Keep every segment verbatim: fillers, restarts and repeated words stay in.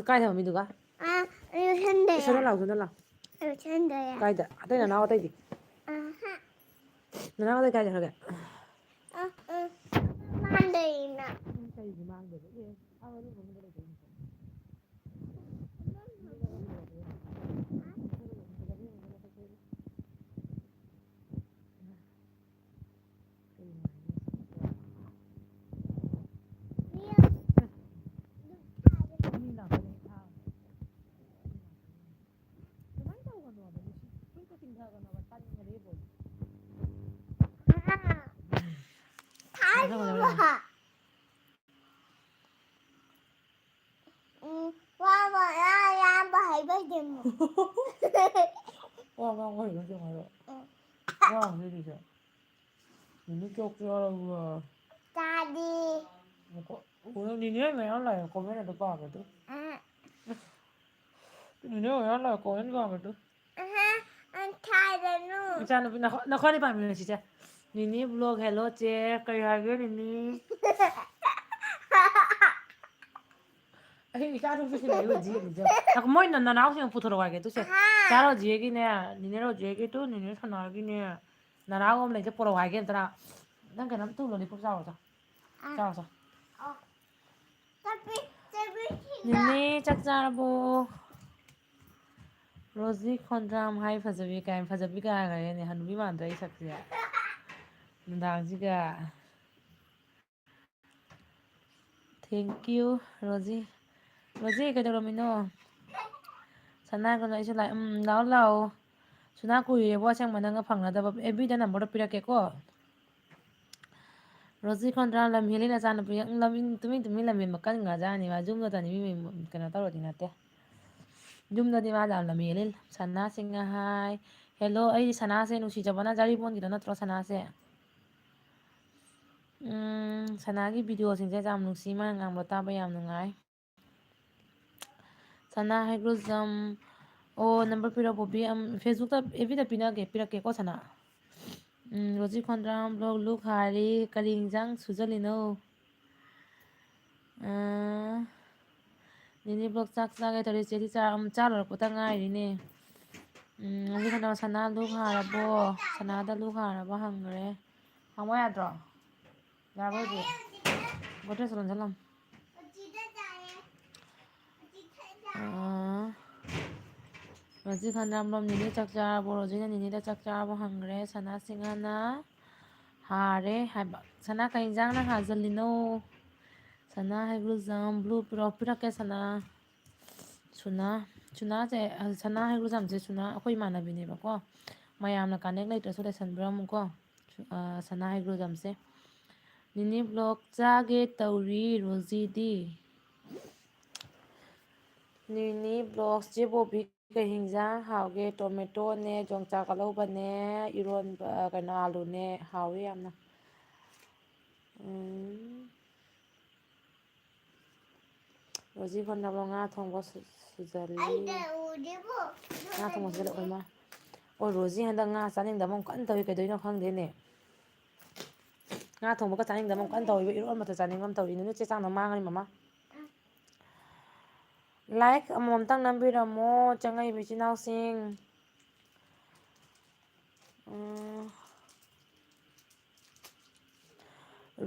ꯀꯥꯏ ꯊꯝꯃꯝꯃꯤꯗꯨꯒ? ꯑꯥ, ꯂꯣꯏꯁꯟꯗꯦ꯫ ꯁꯣꯝꯗ ꯂꯥꯎ, ꯁꯣꯝꯗ ꯂꯥꯎ꯫ ꯂꯣꯏꯁꯟꯗꯦ꯫ ꯀꯥꯏꯗ? ꯑꯇꯩ ꯅꯅꯥꯎ ꯑꯇꯩꯗꯤ? ꯑꯍꯥ꯫ ꯅꯅꯥꯎ ꯑꯇꯩ ꯀꯥꯏ ꯆꯠꯈ꯭ꯔꯒꯦ? ꯑ, ꯑ꯫ ꯃꯥꯡꯗꯩꯅ꯫ ꯀꯩꯒꯤ ꯃꯥꯡꯗꯣꯏꯕ? ꯑꯦ, ꯑꯥ ꯃꯅꯨꯡ ꯐꯃꯨꯡꯗ ꯂꯩꯗꯣꯏꯅꯤ꯫ ꯎꯝ, ꯋꯥ ꯉꯥꯡꯕ ꯍꯩꯕ ꯍꯩꯇꯦ꯫ ꯋꯥ ꯉꯥꯡꯕ ꯍꯩꯕ ꯍꯩꯇꯦ ꯍꯥꯏꯔꯣ? ꯎꯝ꯫ ꯋꯥ ꯉꯥꯡꯕ ꯍꯩꯇꯦ꯫ ꯅꯤꯅꯦ ꯆꯥꯛ ꯆꯥꯔꯕꯣ? ꯆꯥꯗꯤ꯫ ꯉꯥꯏꯈꯣ꯫ ꯑꯣ, ꯅꯤꯅꯦ ꯃꯌꯥꯝ ꯂꯥꯛꯑꯦ, comment ꯑꯗꯨ ꯄꯥꯒꯦ ꯑꯗꯨ꯫ ꯎꯝ꯫ ꯅꯤꯅꯦ ꯃꯌꯥꯝ ꯂꯥꯛꯑꯦ, comment ꯄꯥꯒꯦ ꯑꯗꯨ꯫ ꯑꯍ, ꯑ, ꯊꯥꯔꯅꯨ꯫ ꯏꯆꯥꯅꯨꯄꯤ, ꯅꯈꯣ-, ꯅꯈꯣꯏꯅꯤ ꯄꯥꯃꯤꯟꯅꯁꯤꯁꯦ꯫ ꯅꯤꯅꯦ vlog, hello ꯆꯦ, ꯀꯩ ꯍꯥꯏꯒꯦ ꯅꯤꯅꯦ? ꯑꯩ ꯏꯆꯥ ꯅꯨꯄꯤꯁꯤꯅ ꯑꯩ ꯍꯧꯖꯤꯛ ꯌꯦꯡꯉꯤꯁꯦ꯫ ꯉꯥꯏꯈꯣ, ꯃꯣꯏ ꯅ-, ꯅꯅꯥꯎꯁꯤꯡ ꯄꯨꯊꯣꯔꯛꯑꯣ ꯍꯥꯏꯒꯦ, ꯇꯨꯁꯦ꯫ ꯑꯍꯥ꯫ ꯆꯥ ꯔꯣꯖꯤꯒꯤꯅꯦ, ꯅꯤꯅꯦ ꯔꯣꯖꯤꯒꯤ ꯇꯨ, ꯅꯤꯅꯦ ꯁꯣꯅꯥꯒꯤꯅꯦ, ꯅꯅꯥꯎ ꯑꯃ ꯂꯩꯁꯦ, ꯄꯨꯔꯛꯑꯣ ꯍꯥꯏꯒꯦ ꯑꯝꯇ ꯅ-, ꯅꯪ ꯀꯩꯅꯣꯝ ꯇꯨ lollipop ꯆꯥꯔꯣ, ꯆꯥ꯫ ꯑ꯫ ꯆꯥꯔꯣ, ꯆꯥ꯫ ꯑ꯫ ꯆꯠꯄꯤ-, ꯆꯠꯄꯤ ꯁꯤꯗ꯫ ꯅꯤꯅꯦ, ꯆꯥꯛ ꯆꯥꯔꯕꯣ? ꯔꯣꯖꯤ ꯈꯣꯟꯗ꯭ꯔꯥꯝ ꯍꯥꯏ ꯐꯖꯕꯤ ꯀꯥꯏꯅ, ꯐꯖꯕꯤ ꯀꯥꯏꯅ ꯍꯥꯏꯅꯦ, ꯍꯅꯨꯕꯤ ꯃꯥꯟꯗ꯭ꯔꯥ ꯑꯩ ꯁꯛꯁꯦ? ꯅꯨꯡꯗꯥꯡꯁꯤꯒ꯫ Thank you, Rosie. ꯔꯣꯖꯤ, ꯀꯩꯗꯧꯔꯝꯃꯤꯅꯣ? ꯁꯅꯥꯒꯗꯣ ꯑꯩꯁꯨ ꯂꯥꯛ-, ꯎꯝ, ꯂꯥꯛꯑꯣ, ꯂꯥꯛꯑꯣ꯫ ꯁꯅꯥ ꯀꯨꯏꯔꯦꯕꯣ ꯑꯁꯦꯡꯕ ꯅꯪꯒ ꯐꯪꯅꯗꯕ꯫ F B ꯗ number ꯗꯣ ꯄꯤꯔꯛꯀꯦꯀꯣ꯫ ꯔꯣꯖꯤ ꯈꯣꯟꯗ꯭ꯔꯥ ꯂꯝꯍꯦꯜꯂꯤ ꯅꯆꯥꯅꯨꯄꯤ꯫ ꯎꯝ, ꯂꯝ-, ꯇꯨꯃꯤꯟ ꯇꯨꯃꯤꯟ ꯂꯝꯍꯦꯟꯕ ꯀꯟꯒ꯭ꯔꯖꯥꯠꯅꯤ ꯃꯥ꯫ ꯌꯨꯝꯗꯇꯅꯤ ꯃꯤ ꯃꯌꯨꯝ ꯀꯩꯅꯣ ꯇꯧꯔꯗꯤ ꯅꯠꯇꯦ꯫ ꯌꯨꯝꯗꯗꯤ ꯃꯥ ꯌꯥꯝ ꯂꯝꯍꯦꯜꯂꯤ꯫ ꯁꯅꯥ ꯁꯤꯡꯍ ꯍꯥꯏ꯫ Hello, ꯑꯩ ꯁꯅꯥꯁꯦ ꯅꯨꯡꯁꯤꯖꯕꯅ ꯖꯥꯔꯤꯕꯣꯟꯒꯤꯗꯣ ꯅꯠꯇ꯭ꯔꯣ ꯁꯅꯥꯁꯦ? ꯎꯝ, ꯁꯅꯥꯒꯤ video ꯁꯤꯡꯁꯦ ꯌꯥꯝ ꯅꯨꯡꯁꯤ, ꯃꯥꯅ ꯉꯥꯡꯕ ꯇꯥꯕ ꯌꯥꯝ ꯅꯨꯡꯉꯥꯏ꯫ ꯁꯅꯥ ꯍꯩꯒ꯭ꯔꯨꯖꯝ, ꯑꯣ, number ꯄꯤꯔꯛꯑꯣ, ꯕꯣꯕꯤ, ꯑꯝ, Facebook ꯇ, F B ꯗ ꯄꯤꯅꯒꯦ, ꯄꯤꯔꯛꯀꯦꯀꯣ, ꯁꯅꯥ꯫ ꯎꯝ, ꯔꯣꯖꯤ ꯈꯣꯟꯗ꯭ꯔꯥꯝ vlog look ꯍꯥꯏꯔꯤ, ꯀꯔꯤ ꯏꯟꯖꯥꯡ ꯁꯨꯖꯜꯂꯤꯅꯣ? ꯑ, ꯅꯤꯅꯤ ꯕ꯭ꯂꯣꯛ ꯆꯥꯛ ꯆꯥꯒꯦ ꯇꯧꯔꯤ꯫ ꯆꯦꯗꯤ ꯆꯥ, ꯎꯝ, ꯆꯥ ꯂꯣꯏꯔꯛꯄꯗ ꯉꯥꯏꯔꯤꯅꯦ꯫ ꯎꯝ, ꯍꯧꯖꯤꯛ ꯀꯩꯅꯣ, ꯁꯅꯥ ꯂꯨꯛ ꯍꯥꯔꯕꯣ? ꯁꯅꯥꯗ ꯂꯨꯛ ꯍꯥꯔꯕ ꯍꯪꯈ꯭ꯔꯦ꯫ ꯍꯪꯕ ꯌꯥꯗ꯭ꯔꯣ? ꯌꯥꯔꯕꯣ ꯍꯧꯖꯤꯛ? ꯒꯣꯗ꯭ꯔꯦꯖ ꯂꯣꯟꯁꯤꯜꯂꯝꯃꯣ꯫ ꯑꯥ, ꯔꯣꯖꯤ ꯈꯣꯟꯗ꯭ꯔꯝꯂꯣꯝ, ꯅꯤꯅꯦ ꯆꯥꯛ ꯆꯥꯔꯕꯣ? ꯔꯣꯖꯤꯅ ꯅꯤꯅꯦꯗ ꯆꯥꯛ ꯆꯥꯔꯕꯣ ꯍꯪꯈ꯭ꯔꯦ꯫ ꯁꯅꯥ ꯁꯤꯡꯍꯅ ꯍꯥꯔꯦ ꯍꯥꯏꯕ꯫ ꯁꯅꯥ, ꯀꯩ ꯏꯟꯖꯥꯡꯅ ꯍꯥꯖꯜꯂꯤꯅꯣ? ꯁꯅꯥ ꯍꯩꯒ꯭ꯔꯨꯖꯝ, blue ꯄꯤꯔꯛꯑꯣ, ꯄꯤꯔꯛꯀꯦ ꯁꯅꯥ꯫ ꯁꯨꯅꯥ, ꯁꯨꯅꯥꯁꯦ, ꯑ, ꯁꯅꯥ ꯍꯩꯒ꯭ꯔꯨꯖꯝꯁꯦ ꯁꯨꯅꯥ ꯑꯩꯈꯣꯏ ꯏꯃꯥꯟꯅꯕꯤꯅꯦꯕꯀꯣ꯫ ꯃꯌꯥꯝꯅ ꯀꯥꯅꯦꯛ ꯂꯩꯇ꯭ꯔꯁꯨ ꯂꯩꯁꯟꯕꯤꯔꯝꯃꯨꯀꯣ꯫ ꯁꯨ-, ꯑ, ꯁꯅꯥ ꯍꯩꯒ꯭ꯔꯨꯖꯝꯁꯦ꯫ ꯅꯤꯅꯤ ꯕ꯭ꯂꯣꯛ ꯆꯥꯒꯦ ꯇꯧꯔꯤ ꯔꯣꯖꯤꯗꯤ꯫ ꯅꯤꯅꯤ ꯕ꯭ꯂꯣꯛꯁ, ꯆꯦ ꯕꯣꯕꯤ ꯀꯩ ꯍꯤꯟꯖꯥꯡ ꯍꯥꯎꯒꯦ? ꯇꯣꯃꯦꯇꯣꯅꯦ, ꯌꯣꯡꯆꯥꯛ ꯑꯂꯧꯕꯅꯦ, ꯏꯔꯣꯟꯕ, ꯀꯩꯅꯣ, ꯑꯂꯨꯅꯦ꯫ ꯍꯥꯎꯋꯤ ꯌꯥꯝꯅ꯫ ꯎꯝ꯫ ꯔꯣꯖꯤ ꯐꯣꯟ ꯅꯝꯕꯔ ꯉꯥ ꯊꯣꯡꯕ ꯁꯨ-, ꯁꯨꯖꯜꯂꯤ꯫ ꯑꯩꯅ ꯎꯗꯦꯕꯣ꯫ ꯉꯥ ꯊꯣꯡꯕ ꯁꯨꯖꯜꯂꯛꯑꯣ ꯏꯃꯥ꯫ ꯑꯣ, ꯔꯣꯖꯤ ꯍꯟꯗꯛ ꯉꯥ ꯆꯥꯅꯤꯡꯗꯕ ꯑꯃ ꯀꯟꯅ ꯇꯧꯏ, ꯀꯩꯗꯧꯔꯤꯅꯣ ꯈꯪꯗꯦꯅꯦ꯫ ꯉꯥ ꯊꯣꯡꯕꯒ ꯆꯥꯅꯤꯡꯗꯕ ꯑꯃ ꯀꯟꯅ ꯇꯧꯔꯤꯕ, ꯏꯔꯣꯟꯕꯇ ꯆꯥꯅꯤꯡꯕ ꯑꯃ ꯇꯧꯔꯤ꯫ ꯅꯨꯃꯤꯠ ꯆꯦ ꯆꯥꯡꯅ ꯃꯥꯡꯉꯅꯤ ꯃꯃꯥ꯫ ꯂꯥꯏꯛ ꯑꯃꯃꯝꯇꯪ ꯅꯝꯕꯤꯔꯝꯃꯣ, ꯆꯪꯉꯛꯏꯕ ꯏꯆꯤꯟ ꯏꯅꯥꯎꯁꯤꯡ꯫ ꯎꯝ꯫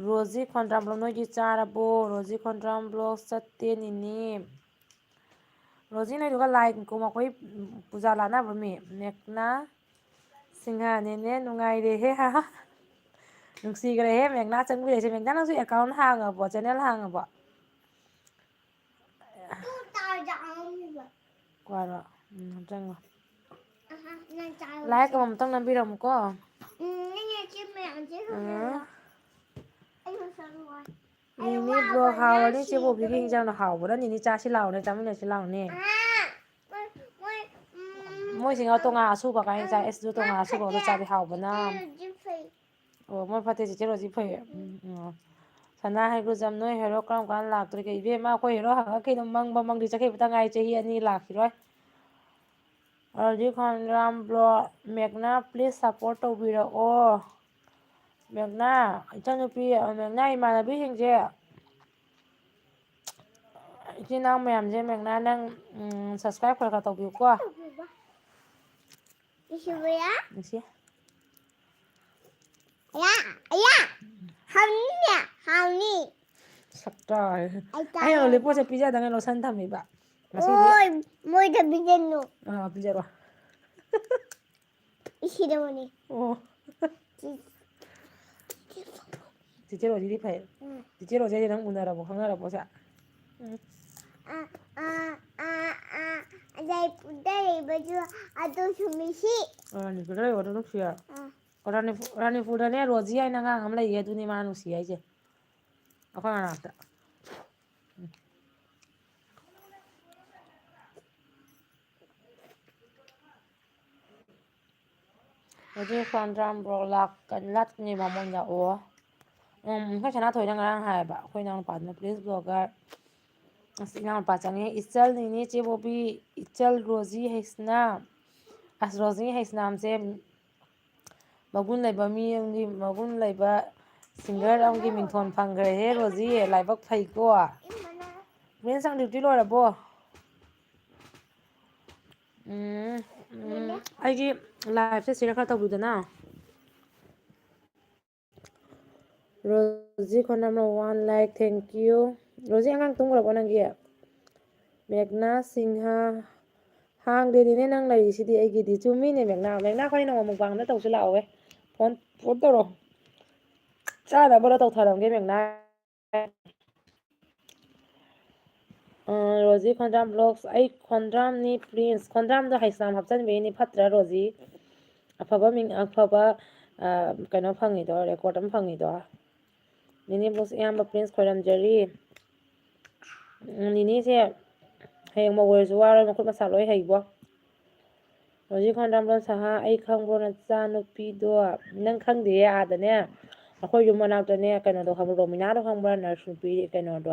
ꯔꯣꯖꯤ ꯈꯣꯟꯗ꯭ꯔꯥꯝ ꯕ꯭ꯂꯣꯛ ꯅꯣꯏꯒꯤ ꯆꯥꯔꯕꯣ? ꯔꯣꯖꯤ ꯈꯣꯟꯗ꯭ꯔꯥꯝ ꯕ꯭ꯂꯣꯛ ꯆꯠꯇꯦ ꯅꯤꯅꯤ꯫ ꯔꯣꯖꯤ ꯅꯣꯏꯗꯨꯒ ꯂꯥꯏ ꯀꯨꯝꯃꯛꯄꯩ ꯄꯨꯖꯥ ꯂꯥꯠꯅꯕ꯭ꯔꯣ ꯃꯤ? ꯃꯦꯛꯅꯥ ꯁꯤꯡꯍꯥꯅꯦꯅꯦ, ꯅꯨꯡꯉꯥꯏꯔꯦꯍꯦ, ꯍꯥ ꯍꯥ꯫ ꯅꯨꯡꯁꯤꯈ꯭ꯔꯦꯍꯦ, ꯃꯦꯛꯅꯥ ꯆꯪꯕꯤꯔꯛꯏꯁꯦ꯫ ꯃꯦꯛꯅꯥ, ꯅꯪꯁꯨ ꯑꯦꯀꯥꯎꯟ ꯍꯥꯡꯉꯕꯣ? ꯆꯦꯅꯦꯜ ꯍꯥꯡꯉꯕꯣ? ꯀ꯭ꯋꯥꯔꯣ? ꯎꯝ, ꯆꯪꯉꯣ꯫ ꯂꯥꯏꯛ ꯑꯃꯃꯝꯇꯪ ꯅꯝꯕꯤꯔꯝꯃꯨꯀꯣ꯫ ꯎꯝ꯫ ꯅꯤꯅꯤ ꯕ꯭ꯂꯣꯛ ꯍꯥꯎꯔꯅꯤ, ꯆꯦ ꯕꯣꯕꯤꯒꯤ ꯍꯤꯟꯖꯥꯡꯗꯣ ꯍꯥꯎꯕ꯭ꯔꯥ? ꯅꯤꯅꯤ ꯆꯥꯁꯤ ꯂꯥꯎꯅꯦ, ꯆꯥꯃꯤꯟꯅꯁꯤ ꯂꯥꯎꯅꯦ꯫ ꯃꯣꯏꯁꯤꯡ ꯇꯣꯉꯥꯟ ꯑꯁꯨꯕ ꯀꯥꯏꯅ ꯆꯥꯏ, ꯑꯁꯤꯁꯨ ꯇꯣꯉꯥꯟ ꯑꯁꯨꯕ ꯑꯃ ꯆꯥꯗꯤ ꯍꯥꯎꯕꯅ꯫ ꯑꯣ, ꯃꯣꯏ ꯐꯠꯇꯦ, ꯆꯤꯆꯦ ꯔꯣꯖꯤ ꯐꯩꯌꯦ꯫ ꯎꯝ, ꯎꯝ꯫ ꯁꯅꯥ ꯍꯩꯒ꯭ꯔꯨꯖꯝ, ꯅꯣꯏ ꯍꯦꯔꯣ ꯀꯔꯝ ꯀꯥꯟꯗ ꯂꯥꯛꯇꯣꯔꯤꯒꯦ? ꯏꯕꯦꯝꯃ, ꯑꯩꯈꯣꯏ ꯍꯦꯔꯣ ꯍꯪꯉꯛꯈꯤꯅꯨ, ꯃꯪꯕ ꯃꯪꯗꯤ ꯆꯠꯈꯤꯕꯇ ꯉꯥꯏ, ꯆꯍꯤ ꯑꯅꯤ ꯂꯥꯛꯈꯤꯔꯣꯏ꯫ ꯑꯗꯨꯗꯤ ꯈꯣꯟꯗ꯭ꯔꯥꯝ ꯕ꯭ꯂꯣꯛ, ꯃꯦꯛꯅꯥ, please support ꯇꯧꯕꯤꯔꯛꯑꯣ꯫ ꯃꯦꯛꯅꯥ, ꯏꯆꯟꯅꯨꯄꯤ, ꯃꯦꯛꯅꯥ ꯏꯃꯥꯟꯅꯕꯤꯁꯤꯡꯁꯦ, ꯏꯆꯤꯟ ꯏꯅꯥꯎ ꯃꯌꯥꯝꯁꯦ, ꯃꯦꯛꯅꯥ, ꯅꯪ, ꯎꯝ, subscribe ꯈꯔ ꯈꯔ ꯇꯧꯕꯤꯌꯨꯀꯣ꯫ ꯏꯁꯤꯕꯌꯥ? ꯅꯨꯡꯁꯤ꯫ ꯑꯌꯥ, ꯑꯌꯥ! ꯍꯥꯎꯅꯤꯅꯦ, ꯍꯥꯎꯅꯤ꯫ ꯁꯛꯇꯥ꯫ ꯑꯩ ꯆꯥꯔꯒ ꯑꯩꯅ ꯂꯣꯂꯤꯄꯣꯞꯁꯦ ꯄꯤꯖꯗꯉꯩ ꯂꯣꯁꯟ ꯊꯝꯃꯤꯕ꯫ ꯉꯁꯤꯗꯤ ꯑꯣꯏ, ꯃꯣꯏꯗ ꯄꯤꯖꯅꯨ꯫ ꯑꯥ, ꯄꯤꯖꯔꯣ꯫ ꯏꯁꯤꯗꯕꯅꯤ꯫ ꯑꯣ꯫ ꯆꯤꯆꯦ ꯔꯣꯖꯤꯗꯤ ꯐꯩ꯫ ꯎꯝ꯫ ꯆꯤꯆꯦ ꯔꯣꯖꯤꯗꯤ ꯅꯪ ꯎꯅꯔꯕꯣ, ꯈꯪꯅꯔꯕꯣ ꯁꯦ? ꯎꯝ꯫ ꯑ, ꯑ, ꯑ, ꯑ, ꯖꯩꯄꯨꯔꯗ ꯂꯩꯕꯗꯨ ꯑꯗꯨꯁꯨ ꯃꯤꯁꯤ꯫ ꯑ, ꯖꯩꯄꯨꯔꯗ ꯂꯩꯕꯗꯨ ꯅꯨꯡꯁꯤꯌꯦ꯫ ꯑ꯫ ꯔꯥꯅꯤꯄꯨ-, ꯔꯥꯅꯤꯄꯨꯔꯗꯅꯦ ꯔꯣꯖꯤ ꯍꯥꯏꯅ ꯑꯉꯥꯡ ꯑꯃ ꯂꯩꯌꯦ, ꯑꯗꯨꯅꯤ ꯃꯥ ꯅꯨꯡꯁꯤ ꯍꯥꯏꯁꯦ꯫ ꯑꯩꯈꯣꯏ ꯃꯅꯥꯛꯇ꯫ ꯎꯝ꯫ ꯍꯧꯖꯤꯛ ꯈꯣꯟꯗ꯭ꯔꯥꯝ ꯕ꯭ꯂꯣꯛ ꯂꯥꯛꯀ-, ꯂꯥꯛꯀꯅꯤ ꯕꯥꯃꯣꯟꯗ꯫ ꯑꯣ꯫ ꯎꯝ, ꯑꯩꯈꯣꯏ ꯁꯅꯥꯊꯣꯏꯅ ꯉꯔꯥꯡ ꯍꯥꯏꯌꯦꯕ, ꯑꯩꯈꯣꯏ ꯏꯅꯥꯎꯅꯨꯄꯥꯗꯨꯅ, "Please blogger, ꯑꯁ, ꯏꯅꯥꯎꯅꯨꯄꯥ ꯆꯪꯉꯦ, ꯏꯆꯜ ꯅꯤꯅꯤ, ꯆꯦ ꯕꯣꯕꯤ, ꯏꯆꯜ ꯔꯣꯖꯤ ꯍꯩꯁꯅꯥꯝ, ꯑꯁ, ꯔꯣꯖꯤ ꯍꯩꯁꯅꯥꯝꯁꯦ ꯃꯒꯨꯟ ꯂꯩꯕ ꯃꯤ ꯑꯃꯒꯤ, ꯃꯒꯨꯟ ꯂꯩꯕ singer ꯑꯃꯒꯤ ꯃꯤꯡꯊꯣꯟ ꯐꯪꯈ꯭ꯔꯦꯍꯦ ꯔꯣꯖꯤ, ꯂꯥꯏꯕꯛ ꯐꯩꯀꯣ꯫ ꯃꯦꯝ ꯁꯪ duty ꯂꯣꯏꯔꯕꯣ?" ꯎꯝ, ꯎꯝ, ꯑꯩꯒꯤ liveꯁꯦ share ꯈꯔ ꯇꯧꯕꯤꯗꯅ꯫ ꯔꯣꯖꯤ ꯈꯣꯟꯅꯝ one like, thank you꯫ Roji, ꯑꯉꯥꯡ ꯇꯨꯝꯈ꯭ꯔꯕꯣ ꯅꯪꯒꯤ? ꯃꯦꯘꯅꯥ ꯁꯤꯡꯍ, ꯍꯥꯡꯗꯦꯅꯦ ꯅꯪ ꯂꯩꯔꯤꯁꯤꯗꯤ ꯑꯩꯒꯤꯗꯤ꯫ ꯆꯨꯝꯃꯤꯅꯦ ꯃꯦꯘꯅꯥ, ꯃꯦꯘꯅꯥ, ꯑꯩꯈꯣꯏ ꯅꯣꯡꯃ mukbang ꯑꯝꯇ ꯇꯧꯁꯤ ꯂꯥꯛꯑꯣꯍꯦ꯫ Phone, phone ꯇꯧꯔꯣ꯫ ꯆꯥꯅꯕ ꯇꯧꯊꯔꯝꯒꯦ ꯃꯦꯘꯅꯥ꯫ ꯑ, ꯔꯣꯖꯤ ꯈꯣꯟꯗ꯭ꯔꯥꯝ Vlogs, ꯑꯩ ꯈꯣꯟꯗ꯭ꯔꯥꯝꯅꯤ Prince꯫ ꯈꯣꯟꯗ꯭ꯔꯥꯝꯗꯣ ꯍꯩꯁꯅꯥꯝ ꯍꯥꯞꯆꯤꯟꯕꯩꯅꯤ, ꯐꯠꯇ꯭ꯔꯥ ꯔꯣꯖꯤ? ꯑꯐꯕ ꯃꯤꯡ, ꯑꯐꯕ, ꯑ, ꯀꯩꯅꯣ ꯐꯪꯉꯤꯗꯣ, record ꯑꯃ ꯐꯪꯉꯤꯗꯣ꯫ ꯅꯤꯅꯦ Vlogs, ꯏꯌꯥꯝꯕ Prince ꯈꯣꯏꯔꯝꯖꯔꯤ꯫ ꯎꯝ, ꯅꯤꯅꯦꯁꯦ ꯍꯌꯦꯡ ꯃꯧ ꯑꯣꯏꯔꯁꯨ ꯋꯥꯔꯣꯏ, ꯃꯈꯨꯠ ꯃꯁꯥ ꯂꯣꯏ ꯍꯩꯕꯣ꯫ ꯍꯧꯖꯤꯛ ꯈꯣꯟꯗ꯭ꯔꯝꯗꯣꯟ ꯁꯍꯥ, ꯑꯩ ꯈꯪꯕ꯭ꯔꯣ ꯅꯆꯥ ꯅꯨꯄꯤꯗꯣ? ꯅꯪ ꯈꯪꯗꯦꯌꯦ, ꯑꯥꯗꯅꯦ ꯑꯩꯈꯣꯏ ꯌꯨꯝ ꯃꯅꯥꯛꯇꯅꯦ, ꯀꯩꯅꯣꯗꯣ ꯈꯪꯕ꯭ꯔꯣ, ꯔꯣꯃꯤꯅꯥꯗꯣ ꯈꯪꯕ꯭ꯔꯥ? Nurse ꯅꯨꯄꯤ ꯀꯩꯅꯣꯗꯣ,